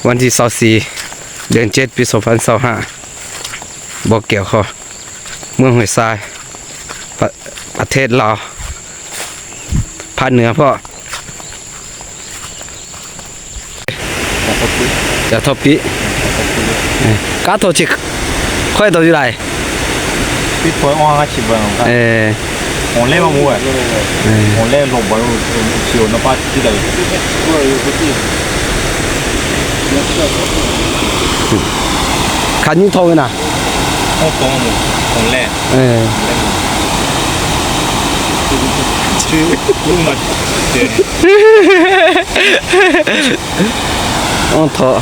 วันที่ซาวสี่ เดือนเจ็ด ปีสองพันสองห้า บ่อแก้วคอ เมืองห้วยทราย ประเทศลาว ภาคเหนือพ่อ Yaꞈ htawˇ piˇ. Kaˉ htawꞈ chi hkawehˇ taw yuˬ la e. Hk'aˬ nyiˇ htawˇ ve naˍ. Oˇ htawꞈ,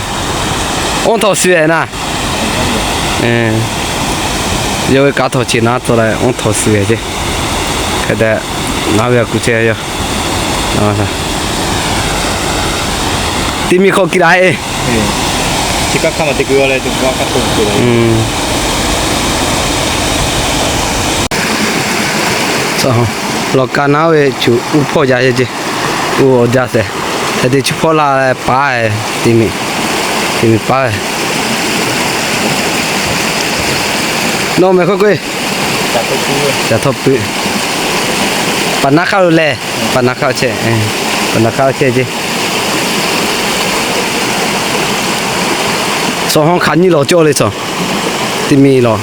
oˇ htawꞈ suh e naˍ. Yawˇ ve kaˉ htawꞈ chi naˉ tcuh la, oˇ htawꞈ suh e ceˇ. Hk'e te naˉ ve a kuˬ chehˇ yoˬ. Teˇ miˬ hk'aw kiˬ la e. Lawˬ ka naˉ ve cuˬ uˉ hpawˇ jaˇ ceˇ. Uˉ awˬ jaˇ tehꞈ, hk'e te chi hpawˇ la paˉ e. Teˇ miˬ, teˇ miˬ paˉ e. Nawˬ meh hkawˇ k'oˆ e. Yaꞈ htawˇ puiˉ. Paˍ naˆ hk'aˇ lo leh, paˍ naˆ hk'aˇ chehˇ, paˍ naˆ hk'aˇ chehˇ ceˇ. Chaw hawˇ hk'aˬ nyiˇ lawˬ cawˇ le chaw. Teˇ miˬ lawˬ.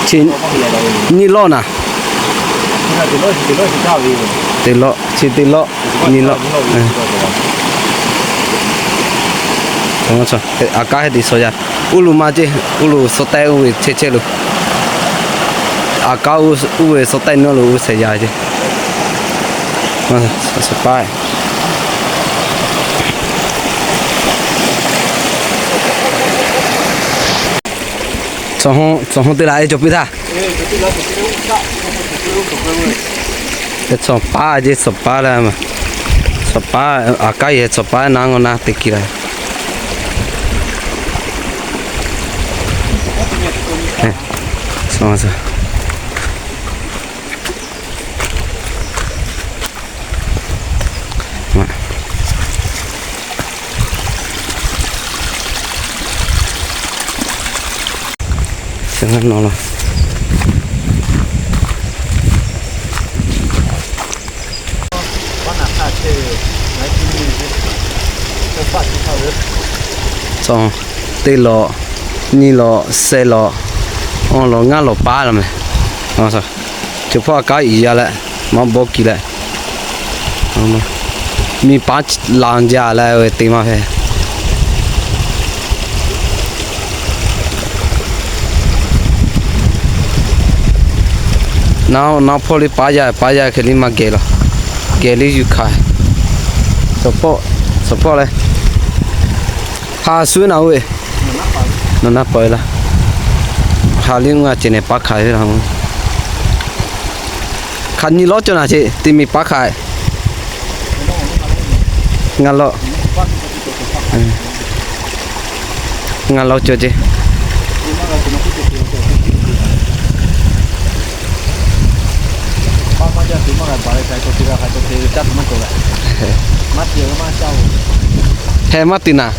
Chi nyiˇ lawˇ naˍ. Teˇ lawˇ, chi teˇ lawˇ, nyiˇ lawˇ. A kaˉ heˆ te shawˍ yaˇ. Uˉ lo maˇ ceˇ, uˉ lo suh taiˇ uˉ ve chehˇ chehˇ lo. A kaˉ uˉ ve suh taiˇ nawˇ lo uˉ shehˍ yaˇ ceˇ. Suh paˉ. Tcuh hawˇ teˇ laꞈ e cawˬ piˇ htaˇ. Tcuh paˉ ceˇ, tcuh paˉ la. Tcuh paˉ, a kaˉ yehˬ tcuh paˉ naˉ ngaw naˉ te kiˬ la. Nawˬ la, teˇ lawˬ, nyiˇ lawˬ, shehˆ lawˬ, awˬ lawˬ, ngaˇ lawˬ paˉ la meh. Chi hpawˇ a kanˉ iˍ yaˇ leh, maˇ bawˆ kiˬ leh, miˬ paˉ la jaˇ leh ve te maˇ hpehꞈ. Naˉ, naˉ hpawˇ liˇ paˉ yaˇ, paˉ yaˇ hk'e liˇ maˇ geh laˬ. Geh liˇ yuˬ hkanˍ. Support, support leh, ha shu naˬ oˇ ve, nawˬ naˉ paˍ ve laˇ. Ha liˇ ngaˬ ceh nehˬ paˉ hkanˍ ve laˇ. Hk'aˬ nyi lawˉ cawˬ naˍ ce, te miˬ paˉ hkanˍ. Ngaˬ lawˬ, ngaˬ lawˬ cawˬ ce. Heh maˇ te naˍ. Awˬ,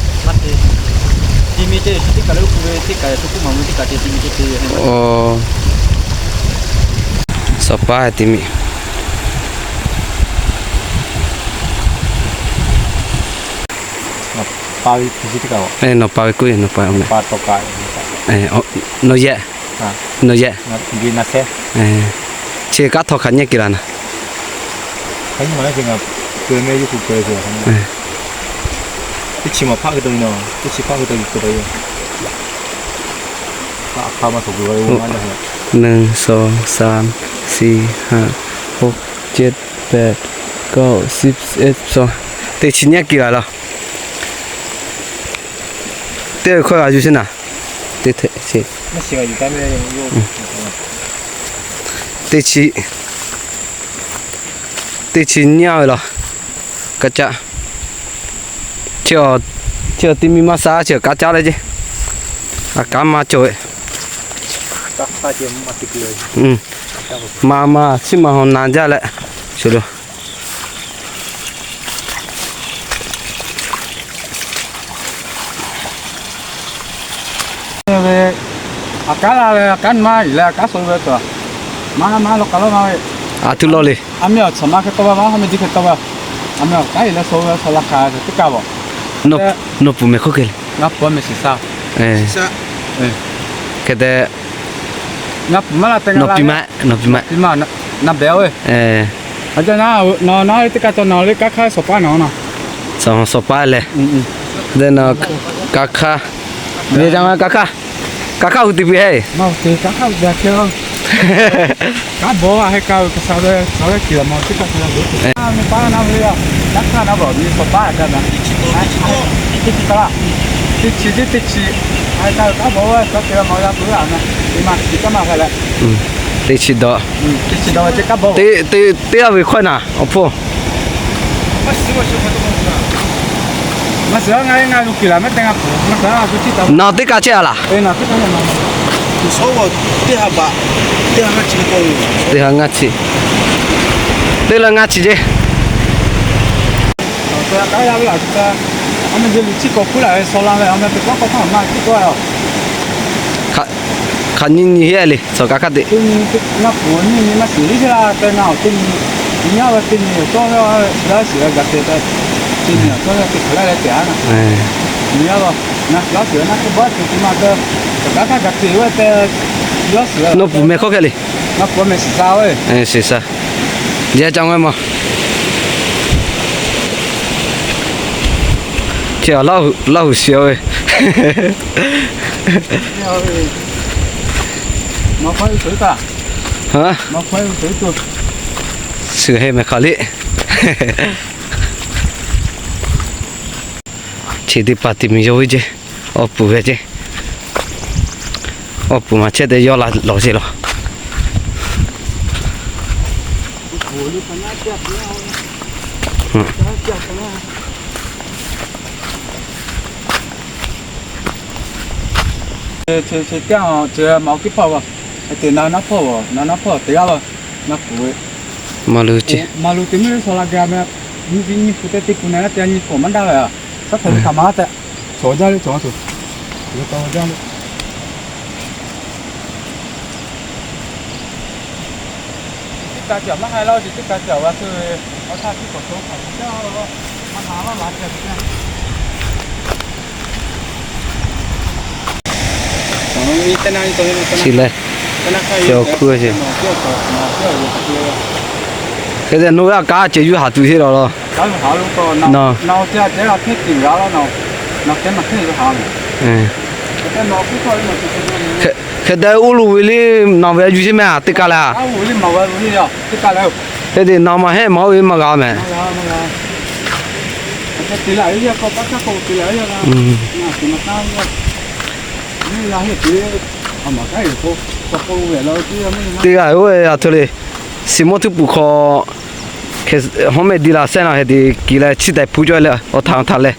shawˍ paˉ te miˬ. Nawˬ pa ve k'oˆ, nawˬ pa, nawˬ yehˬ, nawˬ yehˬ. Chi kanˉ htawˇ hk'aˬ nyi kehˬ laˬ naˍ. Teˇ chi maˬ hpaˆ k'oˆ taw, teˇ chi hpaˆ k'oˆ taw, k'oˆ taw. หนึ่ง สอง สาม สี่ ห้า หก เจ็ด แปด เก้า สิบ สิบเอ็ด สิบสอง teˇ chi nyi kehˬ laˬ laˇ. Teˇ hkawˇ g'a yuˬ sheˍ naˍ. Teˇ chi, teˇ chi, teˇ chi nyi ve laˬ. Kaˇ caˆ. Chi, chi te miˬ maˇ sha, chi kaˇ caˆ leh ce. A kanˉ maˇ cawˬ ve. Maˇ maˇ chiˇ maˬ hawˬ na jaˇ leh, shuˍ lo. A kanˉ la ve, a kanˉ maˇ iˍ leh a kanˉ sho ve tuˬ. Maˇ maˇ lawˬ k'aˬ lawˉ maˇ ve. A tuˬ lawˬ le. A meh awˬ chaw maˇ hk'e tawˇ ve, maˇ hawˉ meh jiˇ hk'e tawˇ ve. A meh awˬ kanˉ iˍ leh sho ve, sho la hkanˍ ve teˇ kaꞈ bawˬ. Nawˬ puˍ meh hk'oˆ hk'e le. Ngaˬ puˍ meh shiˍ sha. Hk'e te, ngaˬ puˍ maˇ la te, nawˬ piˇ ma, nawˬ piˇ ma, na behˬ ve. A, nawˬ na teˇ kaꞈ cawˬ nawˬ le, kanˉ hk'aˇ shawˍ paˉ nawˬ na. Shawˍ paˉ leh, te nawˬ kanˉ hk'aˇ, ve ca ma kanˉ hk'aˇ, kanˉ hk'aˇ hu te piˇ he. Kanˉ hk'aˇ hu te a hk'e lo. Kanˉ bawˬ a heh ka ve ka sha ve, sha ve kiˬ la ma teˇ kaꞈ te la ve. Nyi paˉ na ve, kanˉ hk'aˇ na bawˬ nyi shawˍ paˉ a kaꞈ na. Teˇ chi, teˇ chi, a heh ka ve kanˉ bawˬ ve, sha te la ma g'a peuˬ a na. Te ma chi kanˉ maˇ hk'e leh. Teˇ chi dawˬ. Teˇ chi dawˬ ve ce kanˉ bawˬ. Teˇ, teˇ g'aˇ ve hkawehˇ naˍ, awˬ hpawˇ. Nawˬ teˇ kaꞈ chehˇ a laˬ? Teˇ ha ngaˇ chi, teˇ leh ngaˇ chi ce. Hk'aˬ nyi nyi heˆ le, tcuh kaˇ hk'aˇ teꞈ. Nawˬ puˍ meh hk'oˆ hk'e le. Shiˍ sha. Yaˇ ca ma ma. Chi a Laˇ huˍ shiˍ ve. Suhˍ heh meh hk'aˬ le. Chi teˇ hpaˍ te miˬ yaw ve ce. Awˬ puˍ ve ce. Awˬ puˍ maˬ chehˇ te yawˇ la lawˬ ce laˬ. Chi, chi, chi teˇ a, chi maˍ kiˇ hpawˇ va. Te na naˉ hpawˇ va, na naˉ hpawˇ teˇ g'aˇ va. Naˉ puˍ ve. Maˇ lu ce. Maˇ lu te miˇ ve shaw la ga meh. Nyi ve nyi hpu te te hpu na te nyi k'awꞈ maˇ daˇ ve a. Shaˉ hk'aˬ ve hk'aˬ ma te. Cawˬ jaˇ le, cawˬ a tuˬ. Ve tawˇ jaˇ le. Chi leh, chi awˬ hkuˇ ce. Hk'e te nawˬ ve a kaˉ ceh yuˇ haˍ tuˬ heˆ la law. Hk'e te oˇ lo ve le nawˬ ve a yuˬ sheˍ mehˍ teˇ kaˇ leh. Hk'e te nawˬ maˇ heˆ maˇ oˇ ve maˇ g'a mehˍ. Teˇ g'aˇ oˇ ve a htoꞈ le, siˍ mawˇ htuˇ puˍ hk'aw hawˉ mehˆ diˇ la sehˉ la hk'e te kiˬ leh chiˇ taiˍ hpu cawˇ leh awˬ htaꞈ htaꞈ leh